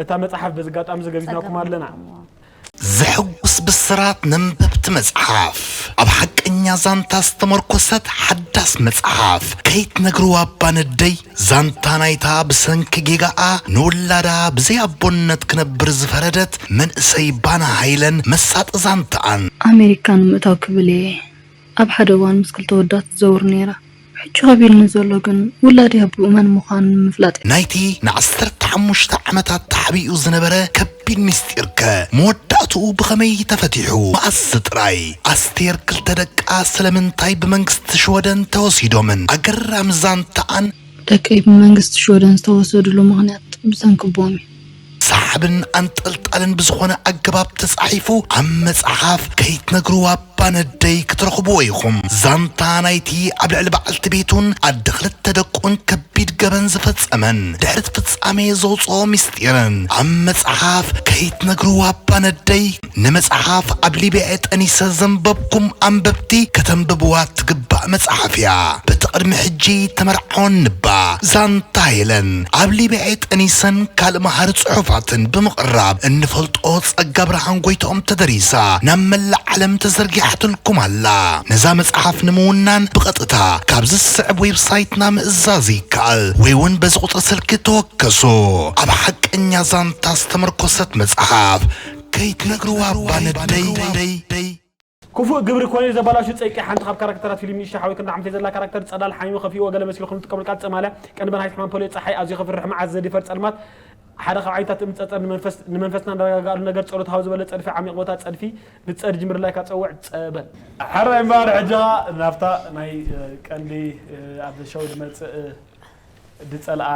እታ መፅሓፍ በዚ ኣጋጣሚ እዚ ገቢዝናኩም ኣለና ዘሐጉስ ብስራት ነንበብቲ መጽሓፍ ኣብ ሓቀኛ ዛንታ ዝተመርኮሰት ሓዳስ መጽሓፍ ከይትነግርዋ እባ ነደይ ዛንታ ናይታ ብሰንኪ ጌጋኣ ንውላዳ ብዘይ ኣቦነት ክነብር ዝፈረደት መንእሰይ ባና ሃይለን መሳጢ ዛንታኣን ኣሜሪካ ንምእታው ክብል እየ ኣብ ሓደ እዋን ምስ ክልተ ወዳት ትዘውር ነይራ። ሕጂ ከቢድኒ ዘሎ ግን ውላደይ ኣቦኡ መን ምዃኑ ንምፍላጥ እዩ። ናይቲ ንዓሰርተ ሓሙሽተ ዓመታት ተሓቢኡ ዝነበረ ከቢድ ምስጢርከ መወዳእትኡ ብኸመይ ተፈቲሑ? መኣስ ጥራይ ኣስቴር ክልተ ደቃ ስለምንታይ ብመንግስቲ ሽወደን ተወሲዶምን ኣገራሚ ዛንታኣን ደቀይ ብመንግስቲ ሽወደን ዝተወሰድሉ ምኽንያት ብሰንኪ ኣቦኦም እዩ። ሰሓብን ኣንጠልጣልን ብዝኾነ ኣገባብ ተጻሒፉ ኣብ መጽሓፍ ከይትነግርዋ ባነደይ ክትረኽብዎ ኢኹም። ዛንታ ናይቲ ኣብ ልዕሊ በዓልቲ ቤቱን ኣደ ክልተ ደቁን ከቢድ ገበን ዝፈጸመን ድሕሪ እቲ ፍጻሜ ዘውጽኦ ምስጢርን ኣብ መጽሓፍ ከይትነግርዋ ባነደይ ንመጽሓፍ ኣብ ሊብያ ጠኒሰ ዘንበብኩም ኣንበብቲ ከተንብብዋ ትግባእ መጽሓፍ እያ። በቲ ቅድሚ ሕጂ ተመርዓወን ንባ ዛንታ ሄለን ኣብ ሊብያ ጠኒሰን ካልእ መሃሪ ጽሑፋትን ብምቕራብ እንፈልጦ ጸጋ ብርሃን ጎይትኦም ተደሪሳ ናብ መላእ ዓለም ተዘርጊሓትልኩም ኣላ። ነዛ መጽሓፍ ንምውናን ብቐጥታ ካብዚ ዝስዕብ ዌብሳይትና ምእዛዝ ይከኣል ወይ እውን በዚ ቁጽሪ ስልኪ ተወከሱ። ኣብ ሓቀኛ ዛንታ ዝተመርኮሰት መጽሓፍ ከይትነግርዋ ባነደይ ክፉእ ግብሪ ኮነ ዘባላሹ ጸይቂ ሓንቲ ካብ ካራክተራት ፊልም ንእሽቶ ሓወይ ክንዲ ዓመተይ ዘላ ካራክተር ጸዳል ሓሚሙ ከፊእዎ ገለ መሲሉ ከም ዝጥቀመሉ ቃል ጸማልያ ቀንዲ መድሃኒት ሕማም ፖሊዮ ጸሓይ ኣዝዩ ከፍርሕ መዓት ዘዲፈር ጸልማት ሓደ ካብ ዓይነታት እምኒ ጸጸር ንመንፈስ- ንመንፈስና እንዳረጋጋኣሉ ነገር ጸሎት ሃው ዝበለ ጸድፊ ዓሚቕ ቦታ ጸድፊ ብጸድ ጅምር ላይካ ጸውዕ ጸበል ሓራይ እምበኣር ሕጂ ኸኣ ናብታ ናይ እ፣ ቀንዲ እ፣ ኣብ ሸው ዝመጽእ እ፣ ድጸልኣ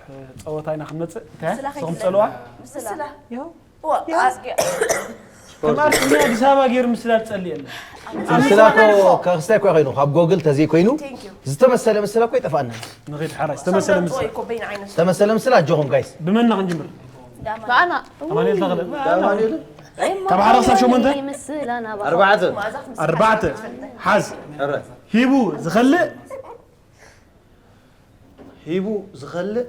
እ፣ ጸወታ ኢና ክንመጽእ እንታይ እያ? ንስኹም ትጸልዋ? ምስላ ይኸው ዋ ኣዝጊ ተማርኩ ናይ ኣዲስ ኣበባ ገይሩ ምስላል ጸሊ የለ ምስላ እኮ ከክስታይ እኮ ኮይኑ ካብ ጎግል ተዘይ ኮይኑ Thank you ዝተመሰለ ምስላ እኮ ይጠፋና ንኺድ ሓራይ ዝተመሰለ ምስ ወይ ኮበይን ዓይነት ዝተመሰለ ምስላ ኣጆኹም ጋይስ ብመና ክንጅምር ብኣና ኣማኑኤል ተኽለ ኣማኑኤል ካብ ሓደ ክሳብ ሸሞንተ ይምስል ኣና ኣርባዕተ ኣርባዕተ ሓዝ ሕረ ሂቡ ዝኸልእ ሂቡ ዝኸልእ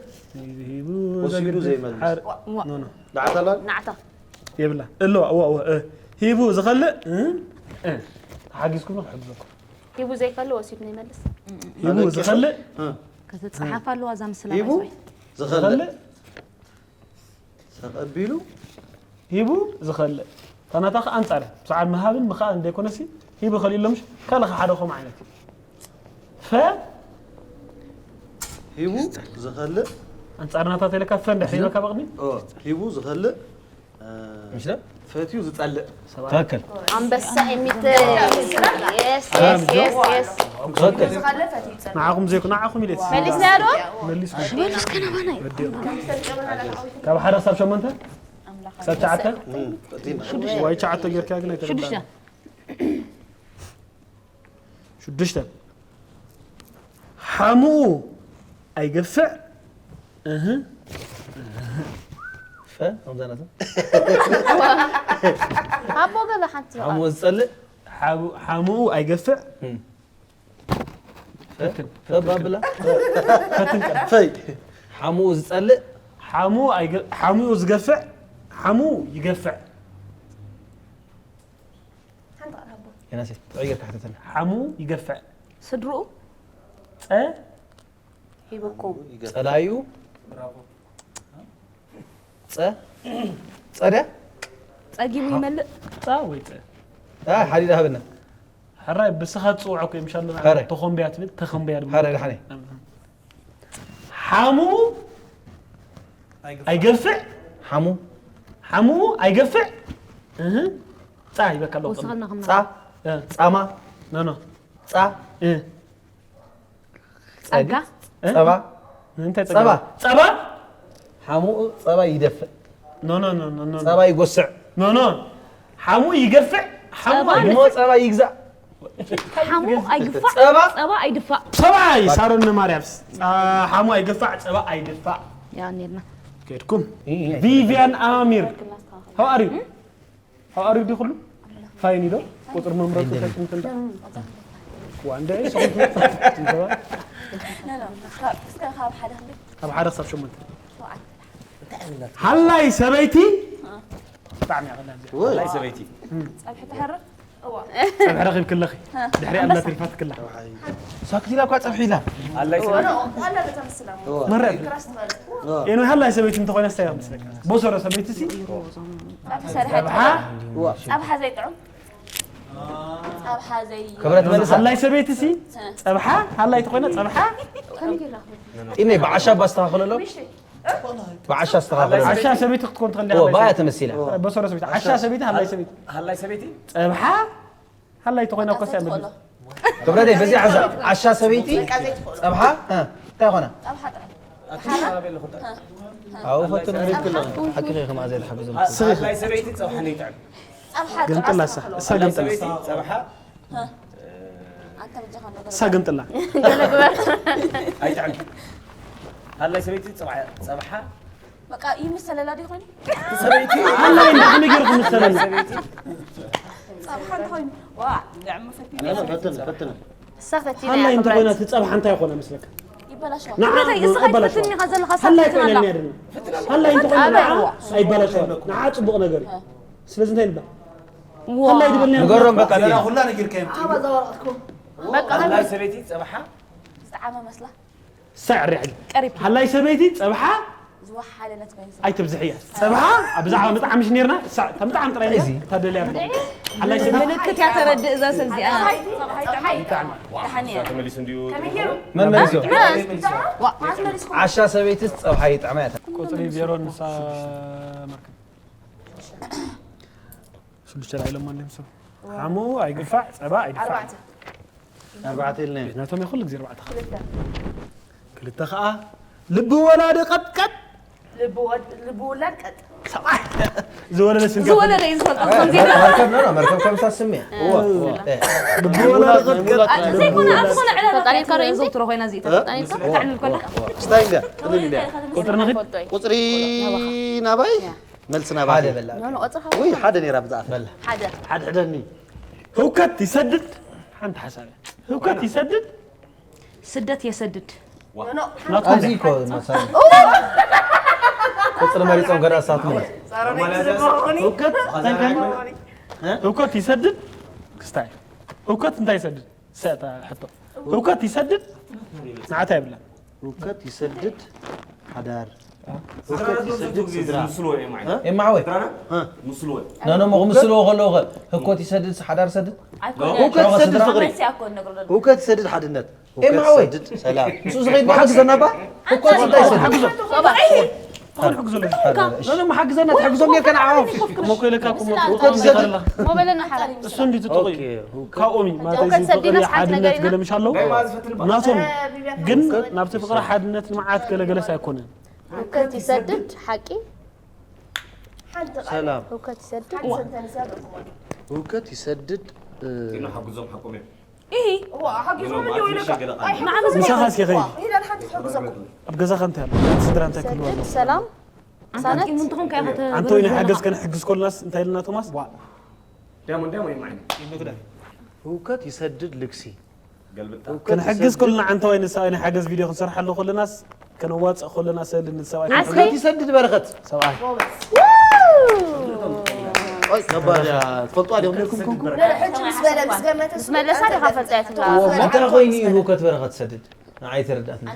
ሂቡ ወሲዱ ዘግድፍ ዘይመልስ። ሓር- ኖ፣ ኖ። ንዓታላል ናዕታ የብላ እሎ እዋ እዋ እ፣ ሂቡ ዝኸልእ እ፣ እ፣ ተሓጊዝኩም ነው ክሕግዘኩም ሂቡ ዘይከሉ ወሲዱ ይመልስ ሂቡ ዝኸልእ ከተፅሓፍ ኣለዋ እዛ ምስላ ሂቡ ባይዞይ። ዝኸልእ ዝኸልእ ሰቐቢሉ ሂቡ ዝኸልእ ታናታ ከ ኣንጻር ሰዓት ምሃብን ምኻእን ዘይኮነሲ ሂቡ ኸሊእ ሎምሽ ካልእ ሓደ ኸም ዓይነት ፈ ሂቡ ዝኸልእ ኣንጻር ናታ ተለካ ፈ እንድሕር ሂበካ በቕሚ ኦ፣ ሂቡ ዝኸልእ እ፣ ምሽ ደ ፈትዩ ዝጸልእ ትክክል ኣንበሳ ኤሚት yes yes yes yes ትክክል ዝኻለፈት ይጸል ንዓኹም ዘይኮ ንዓኹም ኢለ መሊስናዮ ዶ መሊስ መሊስከ ናባናይ ካብ ሓደ ክሳብ ሸሞንተ ክሳብ ትሽዓተ እም፣ ቀጺልና። ወይ ትሽዓተ ጌርካ ግን ኣይተረዳእን። ሽዱሽተ ሽዱሽተ ሓሙኡ ኣይገፍዕ እህ ፈ ከምዛ ናት ኣቦ ገለ ሓንቲ ሓሙኡ ዝጸልእ ሓቡ- ሓሙኡ ኣይገፍዕ። ፈትን። ፈባ ብላ ፈትን ቀ- ፈይ ሓሙኡ ዝጸልእ ሓሙኡ ኣይገ- ሓሙኡ ዝገፍዕ። ሓሙኡ ይገፍዕ። ሓንቲ ቃል ሃቦ። የናሴ ጥዑይ ጌርካ ሕተተና። ሓሙኡ ይገፍዕ። ስድርኡ ጸ ሂብኩም። ጸላዩ ጸ ጸደ ጸጊሙ ይመልእ። ጻ ወይ ጸ ሓዲዳ ሃበና። ሕራይ ብስኻ ትጽውዖ እኮ ምሻሎ ሕራይ። ተኾምብያ ትብል ተኾምብያ ድማ ሓረ ዳሓነ ሓሙ ኣይገፍዕ። ሓሙ ሓሙ ኣይገፍዕ። እህ ጻ ይበካ ኣሎ። ወስኸልና ጻ ከምና ጻማ ኖ ኖ ጻ እ ጸጋ እ? ጸባ እንታይ ጸባ። ጸባ ሓሙኡ ጸባ ይደፍእ ኖ ኖ ኖ ኖ ኖ ጸባ ይጎስዕ ኖ ኖ ሓሙ ይገፍዕ። ሓሙ ጸባ ኣይገፍዕ። እሞ ጸባ ይግዛእ ሓሙ ኣይግፋዕ ጸባ ጸባ ኣይድፋዕ ሰብኣይ ሳሮን ማርያምስ አ፣ ሓሙ ኣይገፋዕ ጸባ ኣይድፋዕ። ያ ኔርና ከድኩም ቪቪያን ኣሚር how are you? How are you? ዲኹሉ ፋይን ዶ ቁጥር መምረጡ ተክንትን ዋንደ ሰኹም እስከ ካብ ሓደ ክንደይ ካብ ሓደ ክሳብ ሸሞንተ ሸውዓተ ሃላይ ሰበይቲ ብጣዕሚ ያቐላ ላይ ሰበይቲ ጸብሒ ትሕርር እዋ ጸብሒ ረኺብ ክለኺ ድሕሪ ኣላ ትሪፋት ክላ ሳክቲላ እኳ ጸብሒ ኢላ ኣላይ ሰበይቲ ኣላ ተመስላ መረብ ክራስ ትበል ኢኑ ሃላይ ሰበይቲ እንተኾይና ስታይ ምስለካ ቦሰሮ ሰበይቲ ሲ ጸብሒ ሰሪሓ ጸብሓ ጸብሓ ዘይጥዑም ጸብሓ ዘይ ክብረት መልሳ ሃላይ ሰበይቲ ሲ ጸብሓ ሃላይ ተኾይና ጸብሓ ኢነ ብዓሻ ባስተኻኽለሎም ብዓሻ ኣስተኻኽለሎም ዓሻ ሰበይቲ ክትኮን ትኽእል እዎ ሃላይ ባያ ሰበይቲ። ተመሲላ በሰሮ ሰበይቲ ዓሻ ሰበይቲ ሃላይ ሰበይቲ ሃላይ ሰበይቲ ጸብሓ ሃላይ ተኾይና ኮሳ ትኽእሎ ክብረተይ በዚ ዓሻ ዓሻ ሰበይቲ ጸብሓ እ፣ እንታይ ኾነ ጸብሓ ጥዑም ኣትሓራረብ የለኹም ኣው ፈትኑ ሓቂ ከማ ዘይትሓግዙ ሃላይ ሰበይቲ ጸብሓ ነይጥዕም ጸብሓ ገምጥላ እሳ እሳ ሃላይ ገምጥላ ሰበይቲ ጸብሓ ኣንተ በጃኻ ነገር እሳ ገምጥላ ኣይጥዕም ሃላይ ሰበይቲ ጸብሓ ጸብሓ በቃ ይምሰለላ ዲኾን ሰበይቲ ሃላይ እንዳ ከመይ ገይሩ ክምሰለና ሰበይቲ ጸብሓ እንተኾይኑ ዋ ንዕም ፈቲ ፈትን ፈትን እሳ ፈቲና ሃላይ እያ እንተኾይና ክብረት ትጸብሓ እንታይ ይኾነ ምስለካ ይበላሸዋ ንዓ እንታይ እስኻ ኣይበላሸዋ ትፈትኒ ኢኻ ዘለኻ እሳ ሃላይ ትፈትን ኮይና ኣላ እኒኣ ድማ ሃላይ እንተኾይና ኣበይ? ንዓ ኣይበላሸዋ ንዓ ጽቡቕ ነገር እዩ ስለዚ እንታይ ንብላ ዋ ሃላይ ዝበልና ንገሮም በቃ ዜና ኩላ ነጊርካዮም በቃ ሃላይ ሰበይቲ ጸብሓ ዝጠዓመ መስላ ሳዕ ሪዕል ቀሪብ ሃላይ ሰበይቲ ጸብሓ ዝወሓለለት ኮይኑ ኣይትብዝሕያ ጸብሓ ኣብ ብዛዕባ ምጥዓም ምሽ ነርና ሳዕ ተምጥዓም ጥራይ እያ ታደልያ ሃላይ ሰበይቲ ምልክት እያ ተረድእ እዛ ሰብ እዚኣ ብጣዕሚ ደሓን እያ ተመሊሱ እንዲዩ መን መሊሱ ማስ መሊስኩም ዓሻ ሰበይቲ ጸብሓ ይጥዕማ እያ ቁጽሪ ዜሮ ንሳ መርከብ ሽዱሽተ ላዕሎም ኣንዲም ሰብ ሓሙ ኣይግፋዕ ጸባ ኣይድፋዕ ኣርባዕተ ኣርባዕተ ኢልና ኢና ናቶም ይኹሉ ግዜ ኣርባዕተ ክልተ ከዓ ልቢ ወላዲ ቀጥቀጥ ልቢ ወድ- ልቢ ውላድ ቀጥ ሰብኣይ ዝወለደ ስንጋ ዝወለደ እዩ ዝፈልጦ ከም ዜና መርከብ ነው መርከብ ከምሳ ስም እያ ልቢ ወላዲ ቀጥቀጥ ዘይኮነ ኣብ ዝኾነ ዕላል ፈጣሪ ይቀረ እንጂ። ዘውትሮ ኮይና እዚኢታ ፈጣሪ ይቀረ። ተዕልል ኮላ ስታይ እንደ ቁጥሪ ንኺድ ቁፅሪ ናባይ መልሲ ናባይ ኖ ኖ ቆፅርኻ ወይ ሓደ ነይራ ብዛዕባ ሓደ ሓድሕደኒ ህውከት ይሰድድ ሓንቲ ሓሳብ እያ ህውከት ይሰድድ ስደት የሰድድ ናትኩም ኣብዚ እኮ መሳሊ ቁፅሪ መሪፆም ገዳ እሳት ማለት ህውከት እንታይ እንታይ ህውከት ይሰድድ ክስታይ ህውከት እንታይ ይሰድድ ሰእታ ሕቶ ህውከት ይሰድድ ንዓታ ይብላ ህውከት ይሰድድ ሓዳር ስድራ ዝብሉ ግዜ ምስልዎ እዮም ዓይነት ኤማዓወይ ስድራና ምስልዎ እዮም ነኖሞ ክምስልዎ ከለዉ ከ ህኮት ይሰድድ ሓዳር ሰድድ ኣይኮነ ህውከት ይሰድድ ፍቕሪ መልሲ ኣይኮን ነግሮ ዘሎ ህውከት ይሰድድ ሓድነት ህውከት ኤማዓወይ ይሰድድ ሰላም ንሱ ዝኸይድ ብሓግዘና ባ ህኮት እንታይ ይሰድድ ሓግዞ ሓግዞ ነኖሞ ሓግዘና ትሕግዞም ጌርካ ንዓኦም ሞኮይለካ ኩሞ ህውከት ይሰድድ ሞበለና ሓራ እሱ እንዲ ትጥቑ ካብኦም እዩ ማለት ህውከት እዚ ሰዲና ፍቕሪ ስሓት ነገር ሓድነት ኢና ገለ ምሻለዉ ናቶም ግን ናብቲ ፍቕሪ ሓድነት ልምዓት ገለገለስ ኣይኮነን ህውከት ይሰድድ ሓቂ ሓንቲ ቃል ሰላም ህውከት ይሰድድ ሓንቲ ሰንተንስ ያደርጉ ማለት ህውከት ይሰድድ ግን ሓግዞም ሓቆም እዮም ኢሂ እዋ ሓጊዞም እንዲ ወይለካ ገለ ኣይ ምሳኻ እስኪ ኸይድ ኢላ ሓንቲ ሓግዞም ኣብ ገዛኻ እንታይ ኣሎ እቲ ስድራ እንታይ ክህልዎ ኣለዎ ይሰድድ ሰላም ሳነት ኣንታቂሙ እንትኾን ከያ ኣንተ ወይ ናይ ሓገዝ ከነሕግዝ ከለናስ እንታይ ኢልና ቶማስ ዳሞ ዳሞ እዮም ዓይነት ህውከት ይሰድድ ልግሲ። ክንሕግዝ ከለና ዓንተዋይ ንሰብኣይ ናይ ሓገዝ ቪድዮ ክንሰርሓሉ ከለናስ ከነዋፅእ ከለና ሰሊ ንሰብኣይ ዓስሊ። ህውከት ይሰድድ በረኸት። ሰብኣይ ትፈልጡ ዲኹም ነርኩም ኮንኩም ሕጂ ምስ በለ ምስ ገመተ ምስ መለሳ ዲኻ ፈፀያ ትብላ እንታይ ኮይኑ እዩ ህውከት በረኸት ትሰድድ ንዓይ ተረዳእትኒ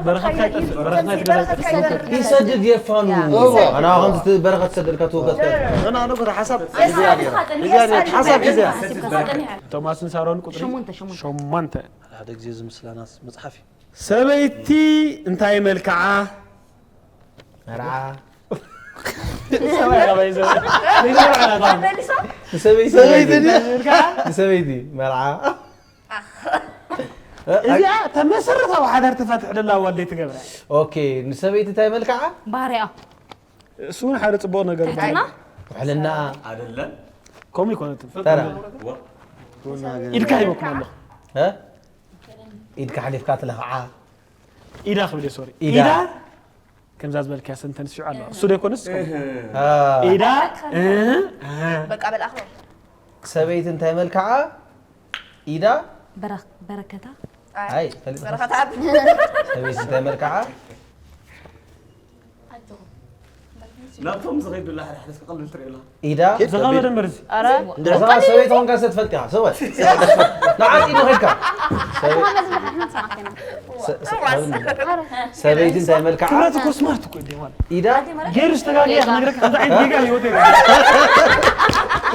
በረኸት ካይጠፍእ በረኸት ናይ ትገዛ ይሰድድ የፋኑ ኣና ከምዚ በረኸት ትሰድድ ካትወከት ሓሳብ ሒዘ ቶማስን ሳሮን ቁፅሪ ሸሞንተ ሸሞንተ ሓደ ግዜ ዝምስላናስ መፅሓፍ እዩ ሰበይቲ እንታይ መልክዓ መርዓ ሰበይቲ ሰበይቲ ንሰበይቲ መርዓ እዚኣ ተመሰረታዊ ሓዳር ተፋትሕ ደላ ዋልደይ ትገብራ ኦኬ ንሰበይቲ እንታይ መልክዓ ባህሪያ እሱ እውን ሓደ ፅቡቅ ነገር ትሕትና ውሕልና አይደለም ከምኡ ይኮነትን ተራ ኢድካ ሂበኩም ኣለኹ ኢድካ ሓሊፍካ ትለኽዓ ኢዳ ክብል ሶሪ ኢዳ ከምዛ ዝበልክያ ሰንተንስ ሽዑ ኣለዋ እሱ ዶ ይኮንስ ኢዳ በቃ በልኣኽ ሰበይቲ እንታይ መልክዓ ኢዳ በረከታ ኣይ ፈሊጥ በረከታ ሰበይቲ እንታይ መልክዓ ናብቶም ዝኸይዱላ ሓደ ሓደ ክቐልል ትርኢ ኣለኻ ኢዳ ዝኸበደ መርዚ ኧረ እንደዛ ሰበይቲ ኾንካ ሰትፈልጥ ኢኻ ሰወ ንዓፂ ዶ ኸድካ ሰበይቲ እንታይ መልክዓ ክብረት እኮ ስማርት እኮ እንዴ ማለት ኢዳ ገይሩ ዝተጋገየ ክነግረካ ከምዚ ዓይነት ጌጋ ህይወት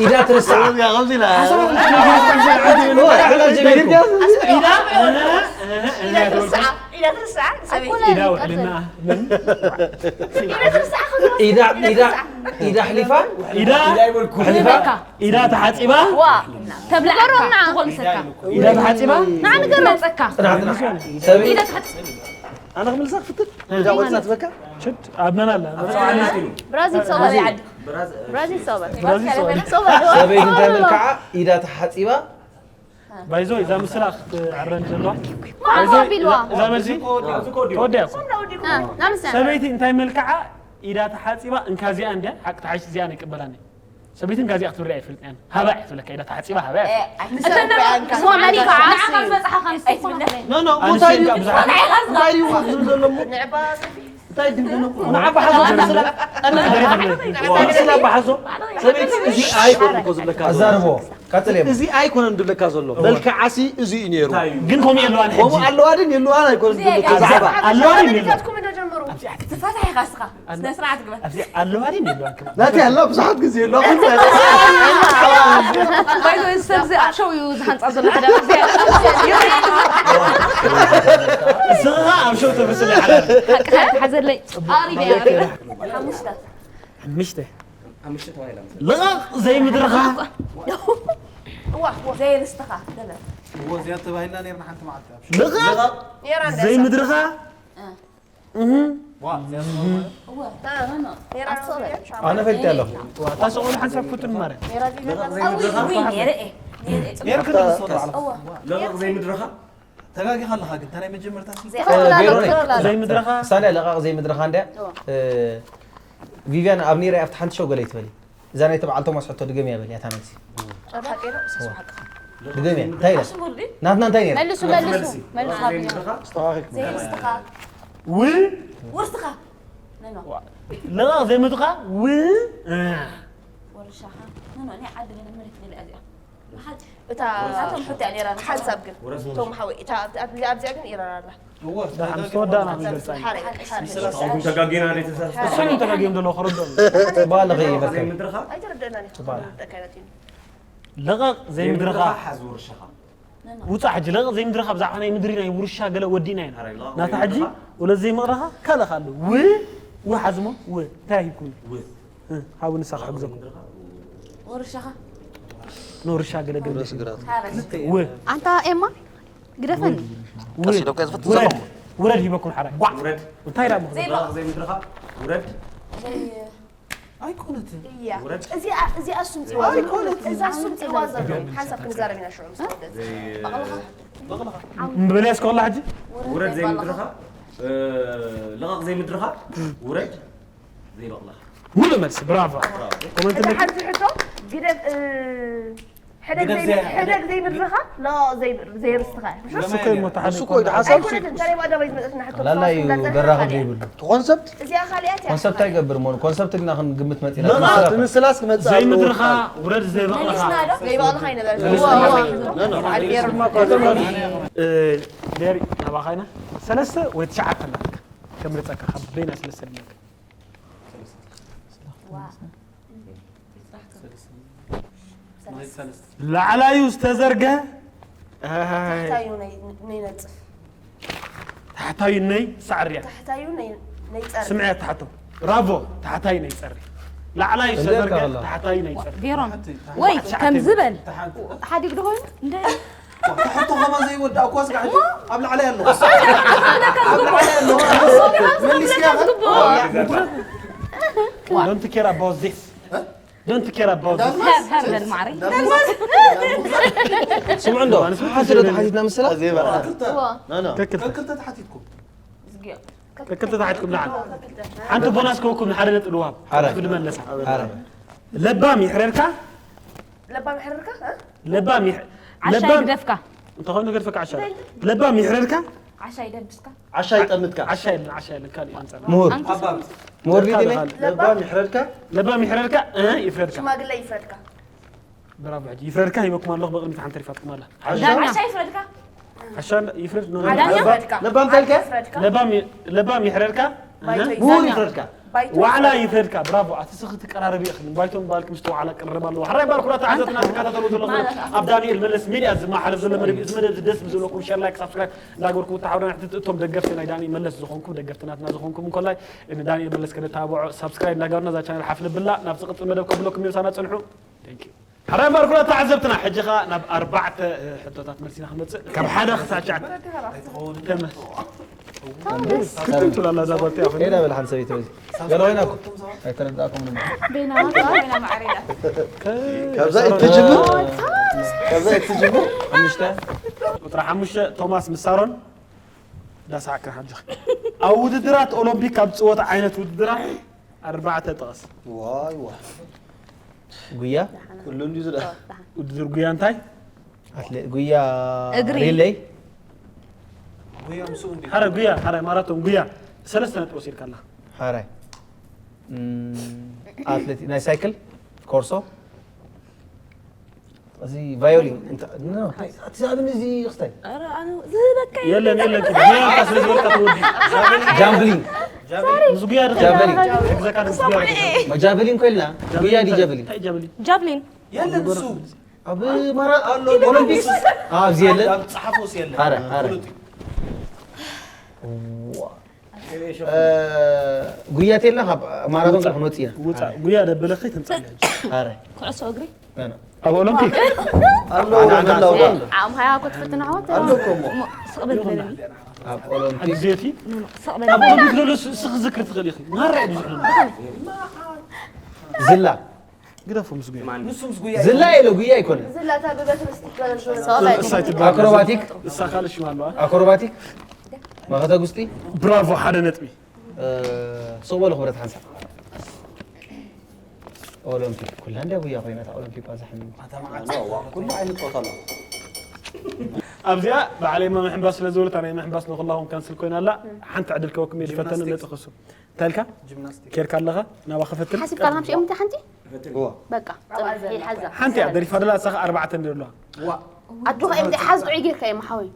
ኢዳ ትርስዓ ኢዳ ውዕልና ኢዳ ኢዳ ኢዳ ሕሊፋ ኢዳ ሕሊፋ ኢዳ ተሓፂባ ተብልዓካ ትኾን ሰካ ኢዳ ተሓፂባ ንዓንገመፀካ ሰበይቲ ኣነ ክምልሳ ክፍትን ኢዳ ወፃ ትበካ ሽድ ኣብ መን ኣላ ብራዚል ሰበ ብራዚል ሰበ ሰበይቲ እንታይ መልክዓ ኢዳ ተሓፂባ ባይዞ እዛ ምስላ ክትዕረን ዘለዋ ማማ ቢልዋ እዛ መልሲ ተወዲያ እኮ ናምሰ ሰበይቲ እንታይ መልክዓ ኢዳ ተሓፂባ እንካ እዚኣ እንድያ ሓቂ ተሓሽ እዚኣ ንቅበላኒ ሰበይቲ እንካ እዚኣ ክትብላ ይፈልጥ እያን ሃባ እያ ትብለካ ኢዳ ተሓፂባ ሃባ እያ እተና ስማ መሊካ ንዓኻ ዝመፅሓኻ ንስኹም ኖ ኖ እንታይ ድዩ እንታይ ድዩ ዝብል ዘሎ እሞ እንታይ ድዩ ንዓባ ሓዞ ስለ ኣነ ስለ ኣባ ሓዞ ሰበይቲ እዚ ኣይኮነ እኮ ዝብለካ ዘሎ ኣዛርቦ ቀፅል እየ እዚ ኣይኮነን ዝብለካ ዘሎ መልክዓሲ እዚ እዩ ነይሩ ግን ከምኡ የለዋን ሕጂ ከምኡ ኣለዋ ድን የለዋን ኣይኮነን ዝብለካ ዛዕባ ኣለዋ ድን የለዋን ትፈታሕ ኢኻ እስኻ ስነ ስርዓት ግበር ኣብዚ ኣለዋ ድን የለዋን ክብል ናቲ ኣሎ ብዙሓት ግዜ ኣሎ ባይዞ ሰብዚ ኣብ ሸው እዩ ዝሃንፃ ዘሎ ሓደ እስኻ ኣብ ሸው ተመስለ ሓላል ሓዘለይ ኣሪበ ሓሙሽተ ምሽተ ልቐቕ ዘይምድርኻ እዋ ዘይርስትኻ ገለ እዎ እዚኣ ተባሂልና ነርና ሓንቲ መዓልቲ ኣብ ልቐቕ ነራ እንደ ዘይምድርኻ ዋ እዚኣ ተባሂልና እዋ ኖ ኖ ኣነ ፈልጥ ኣለኹ እታ ሰቆሉ ሓንሳብ ፍቱን ማርያም ነራ ዘይምድርኻ እዊ ነረ እየ ነረ እየ ነር ክልተ ዝሰሩ ዓለም እዋ ለቐቕ ዘይምድርኻ ተጋጊኻ ኣለኻ ግን እንታይ መጀመርታ ቬሮኒክ ዘይምድርኻ ሳልያ ለቓቕ ዘይምድርኻ እንድያ ቪቪያን ኣብ ነይረ ኣብቲ ሓንቲ ሸው ገለ ይትበሊ እዛ ናይ ተባዓል ቶማስ ሕቶ ድገምያ በል ያታ መልሲ ድገምያ እንታይ ኢለ ናትና እንታይ ነይረ መልሱ መልሱ መልሱ ው ውርስኻ ነኖ ለቓቕ ዘይምድርኻ ው ወርሻኻ ነኖ ናይ ዓዲ ገለ መሬት ገለ እዚኣ እታ ናቶም ሕቶ እያ ነይራ ሓንሳብ ግን ቶም ሓወይ እታ ኣብዚኣ ግን ኢራን ኣላ ዳሓን ዝተወዳእና ንገልፃ ተጋጊና ዘይተሳስተ እሶም ተጋጊዮም ዘለዉ ክረድኦም ባለ ኸይበከ ምድርኻ ኣይተረደእናን ለቐቕ ዘይምድርኻ ሓዝ ውርሻኻ ውፃእ ሕጂ ለቐቕ ዘይምድርኻ ብዛዕባ ናይ ምድሪ ናይ ውርሻ ገለ ወዲእና ኢና ናታ ሕጂ ወለት ዘይምቕረኻ ካልእ ኣሎ ው ውሓዝሞ ው እንታይ ሂብኩም ው ሓዊ ንሳ ክሕግዘኩም ወርሻኻ ንውርሻ ገለ ገለ ስግራት ሓረስ ው ኣንታ ኤማ ግደፈኒ ውረድ ውረድ ሂበኩም ሓራይ ጓዕ እንታይ ዳ ምኽንያት ዘይምድርኻ ውረድ ኣይኮነትን እያ እዚኣ እዚኣ እሱም ፅዋ ዘሎ እዛ እሱም ፅዋ ዘሎ ሓንሳብ ክንዛረብ ኢና ሽዑ ምስ ተወደት ምበለያ እስከ ወላ ሕጂ ውረድ ዘይምድርኻ ለቐቕ ዘይምድርኻ ውረድ ዘይበቕልኻ ሙሉእ መልሲ ብራቮ ኮመንት እታ ሓንቲ ሕቶ ግደፍ እ፣ ሕደግ ዘይምድርኻ ኖ ዘይርስትኻ እሱ እኮ እዩ ሓሳብ ላላ እዩ በራኸ ዘይብሉ ኮንሰፕት እዚኣ ካሊኣት እያ ኮንሰፕት ኣይገብር ሞን ኮንሰፕት ግና ክንግምት መፂና ምስላስ ክመፅእ ዘይምድርኻ ውረድ ዘይበቕልኻ ዘይበቕልኻ ይነበረ ሌሪ ናባኻ ኢና ሰለስተ ወይ ትሽዓተ ናትካ ከምርፀካ ካብ በይና ሰለስተ ድለካ ላዕላዩ ዝተዘርገ ታሕታዩ ነይነፅፍ ታሕታዩ ነይ ሳዕርያ ታሕታዩ ነይፀር ስምዕያ ተሓቶ ብራቮ ታሕታዩ ነይ ፀሪ ላዕላዩ ዝተዘርገ ታሕታዩ ነይ ፀሪ ቬሮን ወይ ከምዚ በል ሓዲግ ዶ ኮይኑ እንደ ተሓቶ ከማ ዘይወዳእ እኳ ስጋ ሕጂ ኣብ ላዕላይ ኣሎ ኣብ ላዕላይ ኣሎ መሊስያ Don't care about this. Don't care about this. ሀብ ሀብ በል ማዕረይ። ስምዑ እንዶ ሓንቲ ዶ ተሓቲትና ምስላ ከክልተ ተሓቲትኩም ንዓል ሓንቲ ቦናስ ከወኩም ንሓደ ነጥብ ልዋብ ክድመለሳ ለባም ይሕረርካ ለባም ይሕረርካ ለባም ዓሻ ይግደፍካ እንተኾይኑ ገድፈካ ዓሻ ለባም ይሕረርካ ዓሻ ይደብስካ ዓሻ ይጠምትካ ዓሻ የለን ዓሻ የለን ካልእ ኣንጻር ምሁር ምሁር ዲዲ ነይ ለባም ይሕረድካ ለባም ይሕረድካ እ ይፍረድካ ሽማግለ ይፍረድካ ብራቮ ሕጂ ይፍረድካ ሂበኩም ኣለኹ ብቕድሚት ሓንቲ ሪፋትኩም ኣላ ዓሻ ይፍረድካ ዓሻ ይፍረድ ነው ዳኛ ይፍረድካ ለባም ታልካ ለባም ለባም ይሕረድካ ምሁር ይፍረድካ ዋዕላ ይፍረድካ ብራቮ ኣቲ ስኺ ትቀራረቢ ኢኺ ባይቶም ባልክ ምስቲ ዋዕላ ቅርርብ ኣለዎ ሕራይ ባርኩ ዳተዓዘብትና ትከታተሉ ዘለኹም ኣብ ዳንኤል መለስ ሚድያ ዝመሓለፍ ዘሎ መደብ እዚ መደብ ደስ ብዝብለኩም ሸር ላይክ ሳብስክራይብ እንዳገበርኩም ተሓብሩና ሕጂ እቶም ደገፍቲ ናይ ዳኒ መለስ ዝኾንኩም ደገፍቲ ናትና ዝኾንኩም እንኮላይ ንዳንኤል መለስ ከነተባብዖ ሳብስክራይብ እንዳገበርና እዛ ቻነል ሓፍ ንብላ ናብ ዝቕጽል መደብ ከብለኩም ምሳና ጽንሑ ሕራይ ባርኩ ተዓዘብትና ሕጂ ኸኣ ናብ ኣርባዕተ ሕቶታት መልሲና ክንመጽእ ካብ ሓደ ክሳብ ትሽዓተ ተመስ ክትብላ እዛ ጓል እቲኣ ሄዳ በል ሓንቲ ሰበይቲ በዚ ገለ ኮይና እኮ ኣይተረዳእኩም ድማ ቤና ማዕሬዳ ካብዛ እትጅምር ካብዛ እትጅምር ሓሙሽተ ቁጥሪ ሓሙሽተ ቶማስ ምስ ሳሮን ዳሳዕካ ሓጆኺ ኣብ ውድድራት ኦሎምፒክ ካብ ዝፅወት ዓይነት ውድድራት ኣርባዕተ ጥቐስ ዋይ ዋይ ጉያ ኩሉ እንዲዩ ዝዳ ውድድር ጉያ እንታይ ኣትሌት ጉያ እግሪ ሪለይ ጉያ ምስኡ እንዲ ሓረ ጉያ ሓረ ማራቶን ጉያ ሰለስተ ነጥቢ ወሲድካ ኣለኻ ሓራይ ኣትሌት ናይ ሳይክል ኮርሶ እዚ ቫዮሊን እቲ ዝኣብን እዚ ክስታይ ዝበካ የለን የለን ጉያ ስለ ዝበልካ ትወዲ ጃምብሊን ምስ ጉያ ድኸ ጃቨሊን ሕግዘካ ምስ ጉያ ድኸ ጃቨሊን ኮይልና ጉያ ዲ ጃቨሊን እንታይ ጃቨሊን ጃቭሊን የለን እሱ ኣብ ማራ ኣሎ ኦሎምፒክስ ኣብዚ የለ ኣብ ጸሓፎስ የለን ኣረ ኣረ ጉያ ቴልና ካብ ማራቶን ጋር ክንወጽእ ኢና ውጻ ጉያ ደበለኺ ትምጻለች ኣረ ኩዕሶ እግሪ ኣብ ኦሎምፒክ ኣሎ ወላ ዓም ሃያ ኮት ፈትን ዓወት ኣሎ እኮ እሞ ስቕ በል በለኒ ኣብ ኦሎምፒክ ግዜቲ ስቕ ኣብ በል ኦሎምፒክ ዘሎ ስ- ስኽ ዝክር ትኽእል ኢኺ ማራ እዩ ብዙሕ ዝላ ግደፎ ምስ ጉያ ዝላ የለ ጉያ ኣይኮነን ዝላታ ብበትሪ ስቲከር እሳ ይትበሃል ኣክሮባቲክ እሳ ካልእ ሽም ኣለዋ ኣክሮባቲክ ማኸተ ጉስጢ ብራቮ ሓደ ነጥቢ ሱቕ በሉ ክብረት ሓንሳብ ኦሎምፒክ ኩላ እንደ ጉያ ኮይና እታ ኦሎምፒክ ባዛ ሕሚ ኩሉ ዓይነት ፆታ ኣለዎ ኣብዚኣ በዓለይ መምሕምባስ ስለ ዝበለት ኣነ መምሕምባስ ንኹላኹም ካንስል ኮይና ኣላ ሓንቲ ዕድል ከወኩም እየ ዝፈተኒ ነጥኽሱ እንታይ ኢልካ ጂምናስቲክ ኬድካ ኣለኻ ናባ ክፈትን ሓሲብካ ኣለካ ሽኦም ምታ ሓንቲ በቃ ጽንሒ ሓዛ ሓንቲ እያ ደሪፋ ደላ እሳኻ ኣርባዕተ እንዲ ኣለዋ ኣጆኻ እዮም ሓዝ ጥዑይ ጌርካ እዮም ሓወይ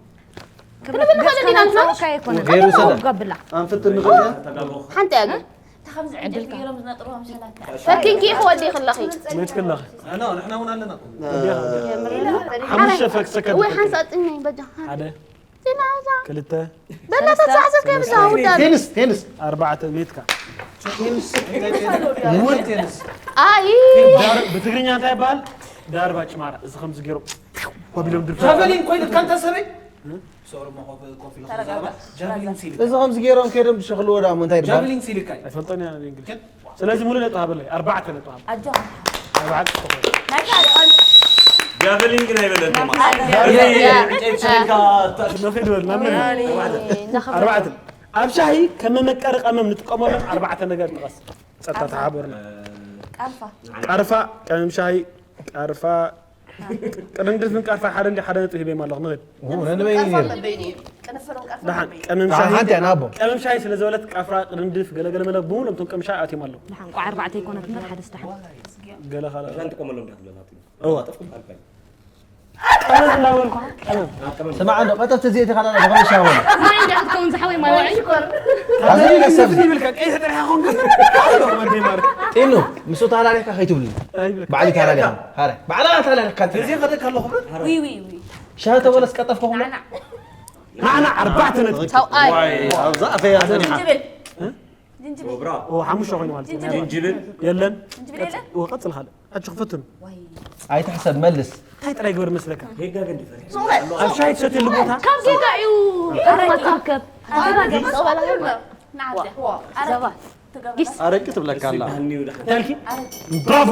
ክንብል ንኽእል ኢና ንሕና ኣይኮነ ገይሩ ሰደ ገብላ ኣንፍትን ንኽእል ኢና ሓንቲ እያ ግን ተኸምዚ ዕድል ገይሮም ዝነጥሩ ኣምሰላት ፈቲንኪ ኢኺ ወዲኺ ኣለኺ መትክለኺ ኣና ንሕና እውን ኣለና እኮ ሓሙሽተ ፈክ ሰከንድ ወይ ሓንሳእ ጥኛይ በጃኻ ሓደ ዜናዛ ክልተ በላታ ተሳዕሰስ ከብዛ ውዳል ቴንስ ቴንስ ኣርባዕተ ሜትካ ቴንስ እንታይ ቴንስ ቴንስ ኣይ ዳር- ብትግርኛ እንታይ ይበሃል ዳርባ ጭማራ እዚ ከምዚ ገይሮም ኮቢሎም ድርፍ ጃቨሊን ኮይልካ እንተ ሰበይ ሶርሞ ኮፍ ኢሉ ክዛረባ ጃቨሊን ሲል እዚ ከምዚ ገይሮም ከይዶም ዝሸኽልዎ ዳ እሞ እንታይ ይበሃል ጃቨሊን ሲልካ እዩ ኣይፈልጦን እያ ብእንግሊዝ ስለዚ ሙሉ ነጥብ ሃበለይ ኣርባዕተ ነጥብ ሃበ ኣጆኻ ኣርባዕተ ናይ ካልኦን ጃቨሊን ግን ኣይበለን ቶማስ ነኺድ በልና ምን ኣርባዕተ ኣብ ሻሂ ከም መመቀሪ ቀመም ንጥቀመሎም ኣርባዕተ ነገር ጥቀስ ጸጥታ ተሓበሩና ቃርፋ ቃርፋ ቀመም ሻሂ ቃርፋ ቅርንድፍን ቃርፋ ሓደ እንዲ ሓደ ነጥቢ ሂበይማ ኣለኹ። ንኸይድ። ኡ፣ ነንበይ ነይሩ። ደሓን፣ ቀመም ሻሂ፣ ሓንቲ እያ፣ ንኣቦ። ቀመም ሻሂ ስለ ዝበለት ቃፍራ፣ ቅርንድፍ፣ ገለገለ መለ ብምሉእ እቶም ቀመም ሻሂ ኣትዮም ኣለዉ። ደሓን፣ ቋዕ ኣርባዕተ ኣይኮነትን፣ ሓደ ደስ ደሓን። ገለ ካልእ። ሓንቲ ቀመሎም ዳክለና እዋ። ጠፍኩም ኣልባይ ቀመም እናበልኩ፣ ቀመም። ስማዕ፣ እንዶ ቀጠፍቲ እዚኣ እቲኻ ዳላ ተኸበሻ ሆነ። ማይ እንዳትከውን ዝሓወይ ማይ ዋዒ። ኣዝዩ ደስ ዘብል። ይብልካ፣ ቀይሕ ጥራሕ ኾንኩ። ወዲ ማር። ጢኑ፣ ምስ ተላሊኽካ ከይትብሉ። ባዕሊ ተላሊኻ። ሃረ። ባዕላ ተላሊኻ። እዚ ኸደካ ኣለኹ። ዊ ዊ ዊ። ሻሂ ተበለስ ቀጠፍካ ኹሉ። ናዕና ኣርባዕተ ነጥቢ። ሰብኣይ። ኣብዛ ኣፈያ ጸኒሓ። ጅብል። ወብራ ኦ፣ ሓሙሽተ ኮይኑ ማለት እዩ። ጅንጅብል የለን። ጅብል የለን? ኦ፣ ቀጽል ካልእ። ሕጂ ክፈትኑ። ኣይትሕሰብ፣ መልስ። እንታይ ጥራይ ግበር መስለካ? ሄጋ ገንዲ ፈሪሕ ኣብ ሻሂ ትሰትየሉ ቦታ ካብ ጌጋ እዩ። ኣረ ትርከብ። ኣረ ትርከብ። ዘባ ጊስ ኣረቂ ትብለካ ኣላ። ባህኒው ዳሓን እንታይ ኢልኪ? ብራቮ።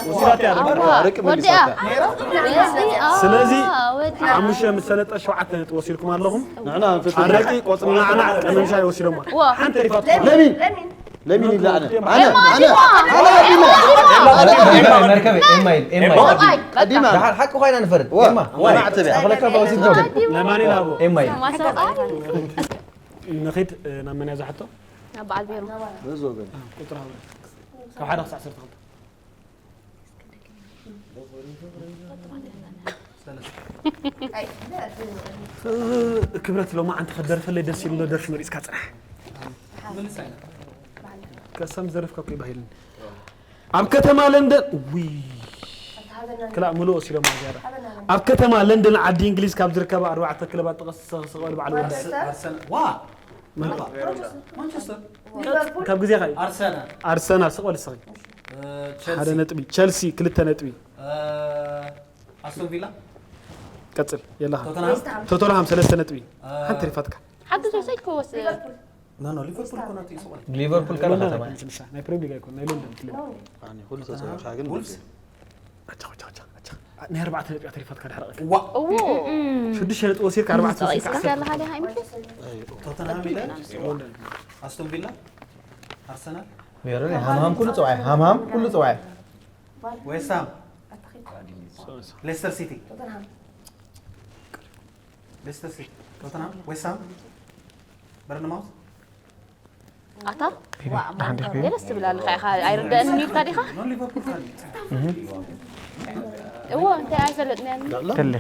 ወሲዳት እያ። ኣረቂ መሊሳታ። ስለዚ ሓሙሽተ ምስ ሰለጠ ሸውዓተ ነጥቢ ወሲድኩም ኣለኹም። ንሕና ንፈትዎ። ኣረቂ፣ ቆጽሊ ናዕናዕ፣ ቀመም ሻሂ ወሲዶማ። ሓንቲ ተሪፋትኩም። ለሚን ለሚን ኢላ ኣነ ኣነ ኣነ ኣነ ኣቢለ መርከበ ኤማይል ኤማይል ቀዲማ ደሓር ሓቂ ኮይና ንፈርድ ዋ ኤማ ዋ ማዕተብያ ኣኽለካ ባውሲት ዶ ለማኒ ላቦ። ኤማይል ንኺድ ናብ መን እያ ዝሓቶ? ኣብ በዓል ብሄሩ። በዚ ወገን ቁጥር ሃቡ። ካብ ሓደ ክሳዕ ዓሰርተ ክልተ። ክብረት ሎማዓንቲ ከደርፈለይ ደስ ኢሉ ደርፊ መሪፅካ ፅናሕ። ከሳም ዝደረፍካ እኮ ይባሂልን ኣብ ከተማ ለንደን ውይ ክላእ ምሉእ ወሲዶም ዝያዳ ኣብ ከተማ ለንደን ዓዲ እንግሊዝ ካብ ዝርከባ ኣርባዕተ ክለባት ጥቐስ ሰቕበል በዓል ወዲ ኣርሰናል ዋ ማንቸስተር ካብ ግዜኻ እዩ ኣርሰናል ኣርሰናል ስቕበል እስኺ ሓደ ቸልሲ ነጥቢ ቸልሲ ክልተ ነጥቢ ኣስቶን ቪላ ቀፅል የለኻ ቶተንሃም ቶተንሃም ሰለስተ ነጥቢ ሓንቲ ተሪፋትካ ሓንቲ ሰብሰይ ክወስድ ኖ ኖ ሊቨርፑል እኮ ናት ይስቆል ሊቨርፑል ካልእ ከተማ ናይ ፕሪሚየር ሊግ ኣይኮን ናይ ለንደን ክለብ ኣነ ኩሉ ተጻዋቻ ግን ውልፍስ ኣቻ ኣቻ ኣቻ ናይ ኣርባዕተ ነጥቢ ተሪፋትካ ድሕሪ ቀፂል ዋ ሽዱሽተ ነጥቢ ወሲድካ ኣርባዕተ ወሲድካ ስካ ኣለኻ ዲኻ ይምልከት ቶተንሃም ኢለ ኣስቶን ቪላ ኣርሰናል ሜሮን ሃምሃም ኩሉ ጽዋይ ሃምሃም ኩሉ ጽዋይ ዌስትሃም ሌስተር ሲቲ ሌስተር ሲቲ ቶተንሃም ዌስትሃም በርንማውዝ ኣታ ደስ ትብል ኣለኻ ኢኻ ኣይርደአን ኢልካ ዲኻ ኖ ሊቨርፑል ካል እዎ እንታይ ኣይፈለጥናያን ከለ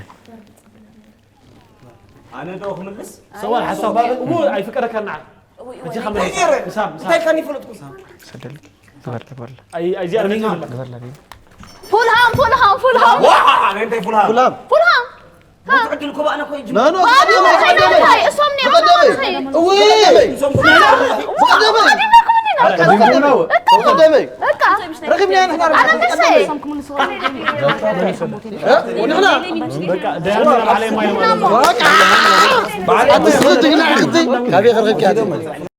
ኣነ ዶ ክምልስ ሰዋል ሓሳብ ባብል እሞ ኣይፍቀደካን ንዓይ ሕጂ ከመይ ምሳብ ምሳብ እንታይ ካን ይፈለጥኩ ሰደል ግበር ግበር ኣይ ኣይ ዚያር ምን ይብል ግበር ለቢ ፉልሃም ፉልሃም ፉልሃም ዋ ኣነ እንታይ ፉልሃም ፉላም ፉልሃም ዕድል ኮባ ኣነ ኮይ ኖ ኖ ቀደመ ቀደመ እንታይ እሶም ኔሮም ቀደመ እውይ ቀደመ ቀደመ ቀደመ በቃ ረኺብና ኢና ኣነ መሰይ ንሕና በቃ ደያኑ ባዕለይ ማይ በዓል ኣዲስ ጅግና ሕክቲ ካበይ ክረኽብኪ